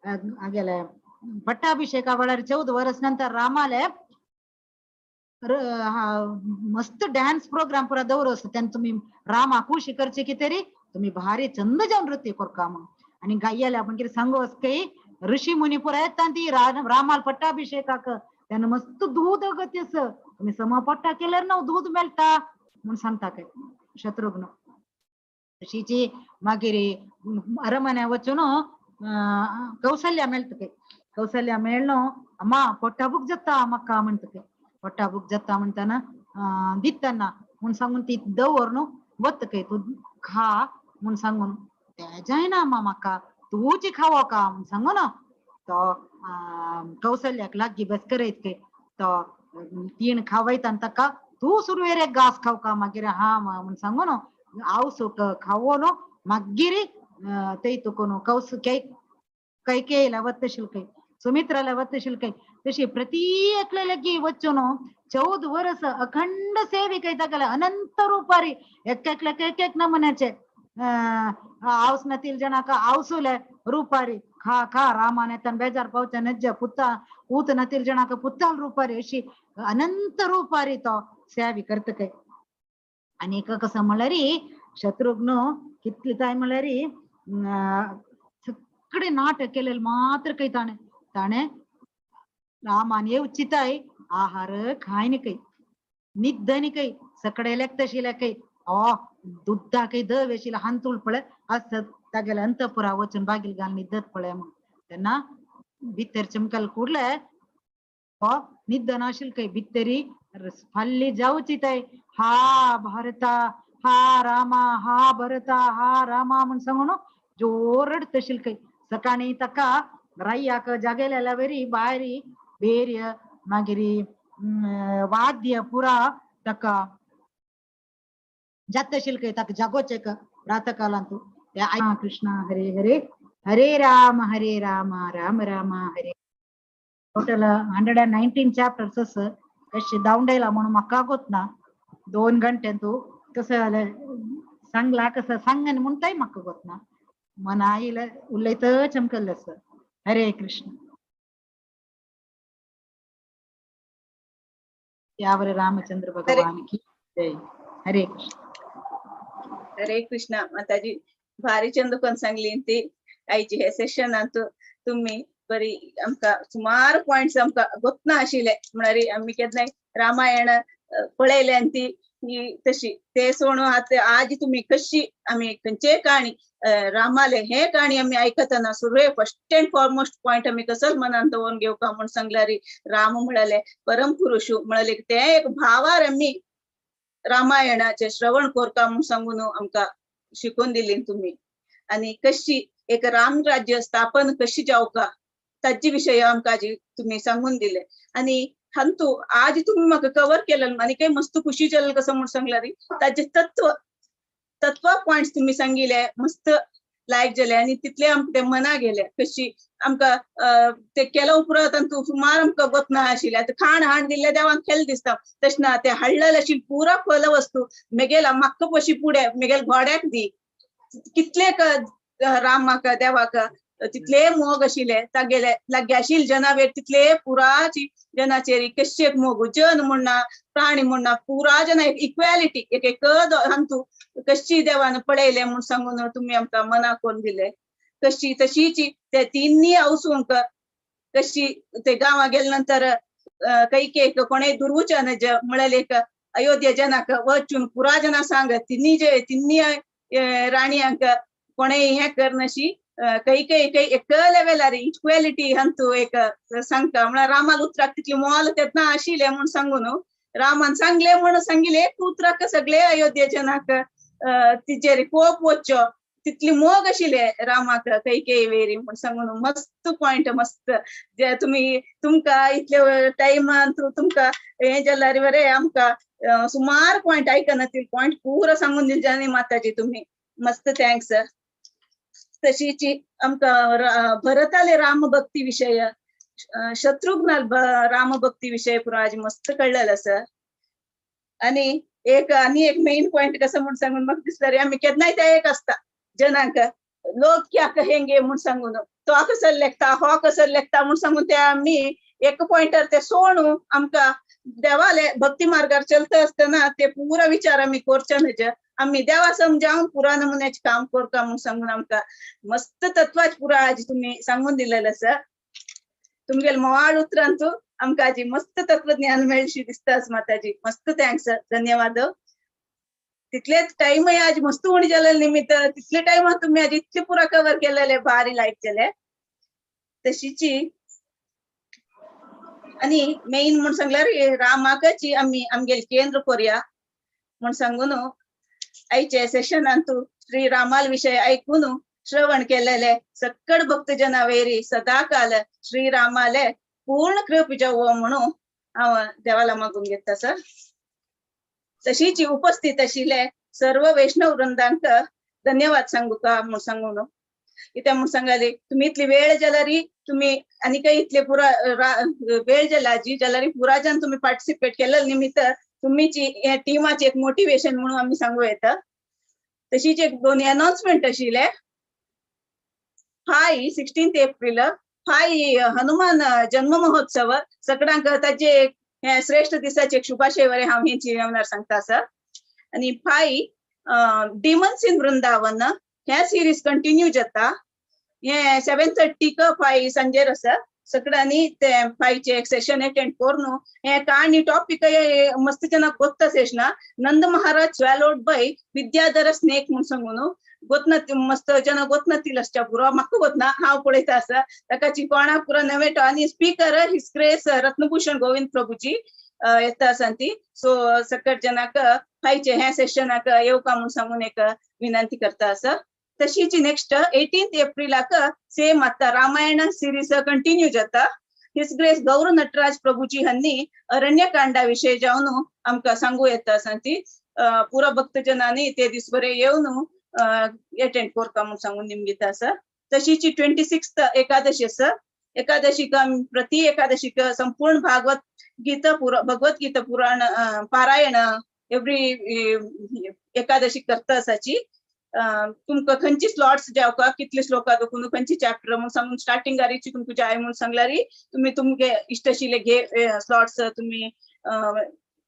गेले पट्टाभिषेका वेळार 14 वर्स नंतर रामाले मस्त डान्स प्रोग्राम पुरा दवर तेन्ना तुमी रामा खुशी करचे की तरी तुम्ही भारी चंद जावन नृत्य करका म्हणून. आणि गायले आपण कितें सांगू काही ऋषी मुनी पुरा येता ती रामाल पट्टाभिषेकाक तेन्ना मस्त दूध गतीस तुम्ही सम पट्टा केल्यार ना दूध मेळटा म्हणून सांगता काय शत्रुघ्न. तशीची मागीर अरमन्या वचून कौशल्या मेळटा काय, कौशल्या मेळ्ळो अम्मा पोट्टा भूक जाता म्हाका म्हणटा काय, पोट्टा भूक जाता म्हणटाना दितना म्हूण सांगून ती दवर न्हू वता काय तूं खा म्हूण सांगून ते जायना अम्मा म्हाका तूंच खावो का म्हूण सांगून तो कौशल्याक लागीं बस करयत काय तो तीण खावयता आनी ताका तूं सुरवेर एक घास खावका मागीर हा म्हूण सांगून आवसूक खावो न्हू मागीर ते तुका न्हू कौस कैकेयीला वतशील काय सुमित्राला वतशील काय. तशी प्रति एकले लागीं वचून 14 वर्स अखंड सेविक तागेले अनंत रुपारी एक एकल्याक एक एक नमुन्याचे आवस नतील जणाक आवसुले रुपारी खा खा रामान येतान बेजार पावचे नज्ज पुता पूत नतील जणाक पुताल रुपारी अशी अनंत रुपारी तो सेवी करता काय. आनी एक कसं म्हणल्यार शत्रुघ्न कितले काय म्हणल्यार सगळे नाटक केलेले मात्र काही ताणे ताणे रामान येवचिताय आहार खायन काही निद्दनी काही सकडे लेखतशिले काही ओ दुद्दा काही दवेशील हांतूळ पळे असत तागेले अंतपुरा वचून बागील घाल निद्दत पळे म्हणून तेन्ना भितर चमकल कुडले हो निद्द नाशील काही भितरी फाल्ली जावची ताय हा भारता हा रामा हा भरता हा रामा म्हण सांगून जोर रडतशील काही. सकाळी ताका राय्याक जागेलेल्या वरी भायरी बेर्य मागीर वाद्य पुरा ताका जातशील काही ताका जागोचें प्रातकालांतू. कृष्ण हरे हरे हरे राम राम राम हरे. टोटल 119 चॅप्टर्स असं कशे धांवडायला म्हणून म्हाका गोत ना 2 घंट्यांतू कसं जालें सांगला कसं सांगन म्हणताय म्हाका गोत ना मना आयले उलयत चमकल्लें आसा. हरे कृष्ण. यावर रामचंद्र भगवान की जय. हरे कृष्ण. हरे कृष्ण माताजी भारी चंद कोण सांगली ती आयची हे सेशनांत तुम्ही बरी आमकां सुमार पॉयंट्स आमकां गोतना आशिल्ले म्हळ्यार आमी केन्नाय रामायण पळयलें आनी ती ही तशी ते सोडून आतां आज तुमी कशी आमी खंयचेय काणी रामाले हे काणी आमी आयकतना सुरवे फर्स्ट अँड फॉरमोस्ट पॉयंट आमी कसोच मनान दवरून घेवका म्हूण सांगल्यार राम म्हळाले परम पुरुष म्हळाले ते एक भावार आमी रामायणाचे श्रवण करता म्हूण सांगून आमकां शिकून दिली तुमी. आनी कशी एक राम राज्य स्थापन कशी जावका ताजे विशय आमकां तुमी सांगून दिले. आनी हांतू आज तुमी म्हाका कवर केलें आनी काही मस्त खुशी जालें कसं म्हूण सांगल्यार ताजे तत्व तत्व पॉयंट्स तुमी सांगिले मस्त लायक जाले आनी तितले आमकां ते मना गेले कशी आमकां ते केल्या उपरांत आनी सुमार आमकां गोतना आशिल्लें. आतां खाण हाड दिल्लें देवान खेल दिसता तशें ना ते हाडलेलें आशिल्लें पुरा फल वस्तू मेगेला म्हाका पशी पुडें मेगेल घोड्याक दी कितले रामाक देवाक तितले मोग आशिल्ले तागेले लागीं आशिल्ले जनावेर तितले पुराची जनाचेर कशे मोग जन म्हणना प्राणी म्हणना पुरा जना इक्वॅलिटी एक एक हांतू कशी देवान पळयलें म्हूण सांगून तुमी आमकां मना करून दिले. कशी तशीच ते तिन्नी आवसूंक कशी ते गांवा गेले नंतर कैकेक कोणेय दुर्वचन म्हळ्यार एक अयोध्या जनाक वचून पुरा जना सांग तिन्ही जे तिन्ही राणयांक कोणेय हें करनशी काही काही काही एक लेवलार इक्वॅलिटी हांतू एक सांगता म्हळ्यार रामाल उतराक तितली मोल तेन्ना आशिल्लें म्हूण सांगून रामान सांगलें म्हूण सांगिल्लें एक उतराक सगळे अयोध्या जनाक तिजेर कोप वच्चो तितली मोग आशिल्ले रामाक कैकेयी वेरी म्हूण सांगून मस्त पॉयंट मस्त जे तुमी तुमकां इतले टायमान तुमकां हें जाल्यार बरें आमकां सुमार पॉयंट आयकना ती पॉयंट पुरो सांगून दिले जानी माताजी तुमी मस्त thanks. तशीच आमकां भरताले राम भक्ती विशय शत्रुघ्नाल राम भक्ती विशय पुरो आज मस्त कळ्ळेलें आसा. आनी एक आनी एक मेन पॉयंट कसं म्हूण सांगून म्हाका दिसता रे आमी केन्नाय ते एक आसता जनांक लोक क्या कहेंगे म्हूण सांगून तो कसो लेखता हो कसो लेखता म्हूण सांगून ते आमी एक पॉयंटर ते सोणू आमकां देवाले भक्ती मार्गार चलता आसतना ते पुरा विचार आमी करचे न्हय. आमी देवा समजावन पुरा नमुन्याचें काम करता म्हूण सांगून आमकां मस्त तत्वाच पुरा आज तुमी सांगून दिलेलें आसा. तुमगेले मोवाळ उतरान तूं आमकां आजी मस्त तत्वज्ञान मेळशी दिसता माताजी. मस्त thanks, धन्यवाद. तितलेच टायमय आज मस्त उणी जालेले निमित्त तितले टायमान तुमी आज इतले पुरा कवर केलेले भारी लायक जाले. तशीची आनी मेन म्हूण सांगल्यार रामाकाची आमी आमगेले केंद्र कोरया म्हूण सांगून आयचे सेशनान तूं श्री रामाल विशय आयकून श्रवण केलेले सक्कड भक्तजना वेरी सदाकाल श्री रामाले पूर्ण कृप जावो म्हणून हांव देवाला मागून घेता सर. तशीच उपस्थित आशिल्ले सर्व वैष्णव वृंदांक धन्यवाद सांगू का म्हूण सांगून कित्याक म्हूण सांगाली तुमी इतली वेळ जाल्यार तुमी आनी काय इतले पुरा वेळ जाला जी जाल्यार पुराजान तुमी पार्टिसिपेट केल्ले निमित्त तुमीची हे टिमाची एक मोटिवेशन म्हणून आमी सांगू येता. तशीच एक दोन अनाउन्समेंट आशिल्ले. फाय 16 एप्रिल फाय हनुमान जन्म महोत्सव सगळ्यांक ताजे हे श्रेष्ठ दिसाचे एक शुभाशय वरे हांव हेंची येवणार सांगता आसा. आनी फाय डिमन्स इन वृंदावन हे सिरीज कंटिन्यू जाता. हे 7:30 फाय सांजेर आसा. सगळ्यांनी ते फायचे एक सेशन अटेंड करून हे काणी टॉपिक मस्त जना गोत्ता सेशना Nand Maharaj swallowed by Vidyadhara snake म्हूण सांगून गोतना मस्त जना गोतना तिलसच्या पुरो म्हाका गोतना हांव पळयता आसा ताकाची कोणा पुरो नवे आनी speaker his grace Ratnabhushan Govind Prabhuji येता आसा ती. सो सकट जनाक फायचे हे सेशनाक येवका म्हूण सांगून एक विनंती करता आसा. तशीच नेक्स्ट 18 एप्रिलाक सेम आता रामायण सिरीज कंटिन्यू जाता. His grace गौर नटराज प्रभुजी हांणी अरण्यकांडा विशय जावन आमकां सांगू येता आसा ती. पुरो भक्तजनांनी ते दीस बरे येवन अटेंड करता म्हूण सांगून निमगिता आसा. तशीच 26 एकादशी आसा. एकादशीक प्रति एकादशीक संपूर्ण भागवत गीता भगवत गीता पुराण पारायण एवरी एकादशी करता आसाची. तुमकां खंयची स्लॉट्स जावका कितले श्लोका देखून खंयची चॅप्टर म्हूण सांगून स्टार्टिंग गारीची तुमकां जाय म्हूण सांगल्यार तुमी तुमगे इश्ट आशिल्ले घे स्लॉट्स तुमी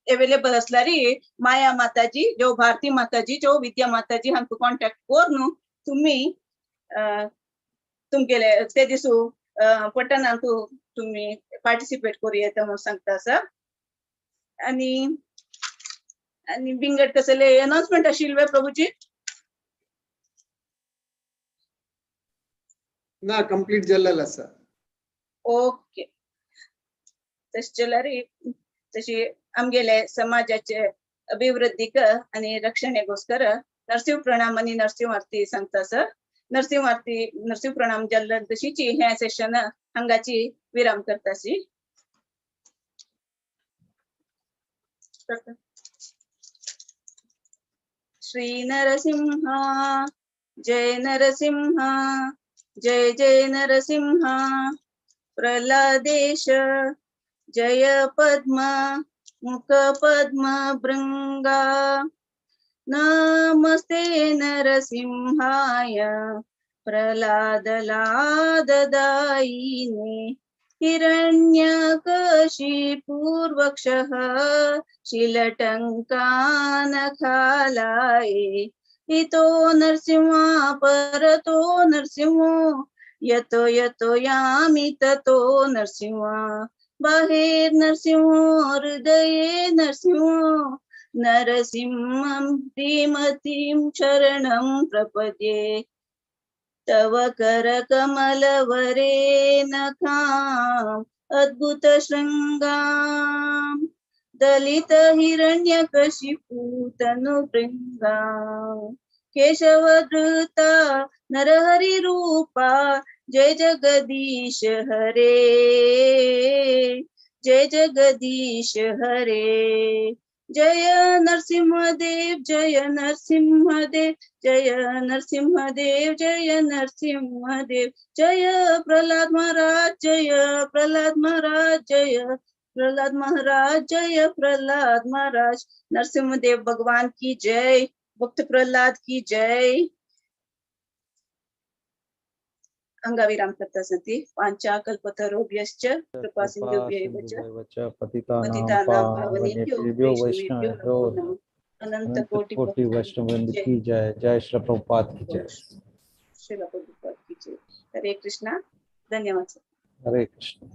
अवेलेबल आसल्यार माया माताजी जो भारती माताजी जो विद्या माताजी हांकां कॉन्टेक्ट करून तुमी तुमगेले ते दिसू पठणांत तुमी पार्टिसिपेट करूं येता म्हूण सांगता आसा. आनी आनी बिंगट कसले अनाउन्समेंट आशिल्ले प्रभुजी? ना कंप्लीट जाल्लें आसा. ओके तशें जाल्यार तशी आमगेले समाजाचे अभिवृद्धीक आनी रक्षणेगोस्कर नरसिंह प्रणाम आनी नरसिंह आरती सांगता सर. नरसिंह आरती नरसिंह प्रणाम जाल्ले तशीच हे सेशन हांगाची विराम करताशी. श्री नरसिंहा जय नरसिंहा जय जय नरसिंहा प्रल्हादेश जय पद्मा मुख पद्म भृंगा नमस्ते नरसिंहाय प्रल्हाद लाददायिने हिरण्यकशिपूर्वक्षः शिलटङ्कानखालाये इतो नरसिंह परतो नरसिंहो यतो यतो यामि ततो नरसिंह बाहेर नरसिंहो हृदये नरसिंहो नरसिंहं श्रीमतीं शरणं प्रपद्ये तव करकमलवरे नखाम् अद्भुत शृंगां दलित हिरण्यकशिपूतनुभृंगां केशवधृता नरहरि रूपा जय जगदीश हरे जय जगदीश हरे जय नरसिंहदेव जय नरसिंहदेव जय नरसिंहदेव जय नरसिंहदेव जय प्रहलाद महाराज जय प्रहलाद महाराज जय प्रहलाद महाराज जय प्रहलाद महाराज। नरसिंहदेव भगवान की जय, भक्त प्रहलाद की जय। हांगा विराम करता ती. वाञ्छाकल्पतरुभ्यश्च कृपा सिन्धुभ्यैव च च पतितानां पतितानां पावनेभ्यो पावनेभ्यो वैष्णवेभ्यो वैष्णवेभ्यो नमो नमः. अनंत अनंत कोटि कोटि वैष्णव वृंद की जय. जय श्री प्रभुपाद की जय. श्रील प्रभुपाद की जय. हरे कृष्णा. धन्यवाद सर. हरे कृष्ण.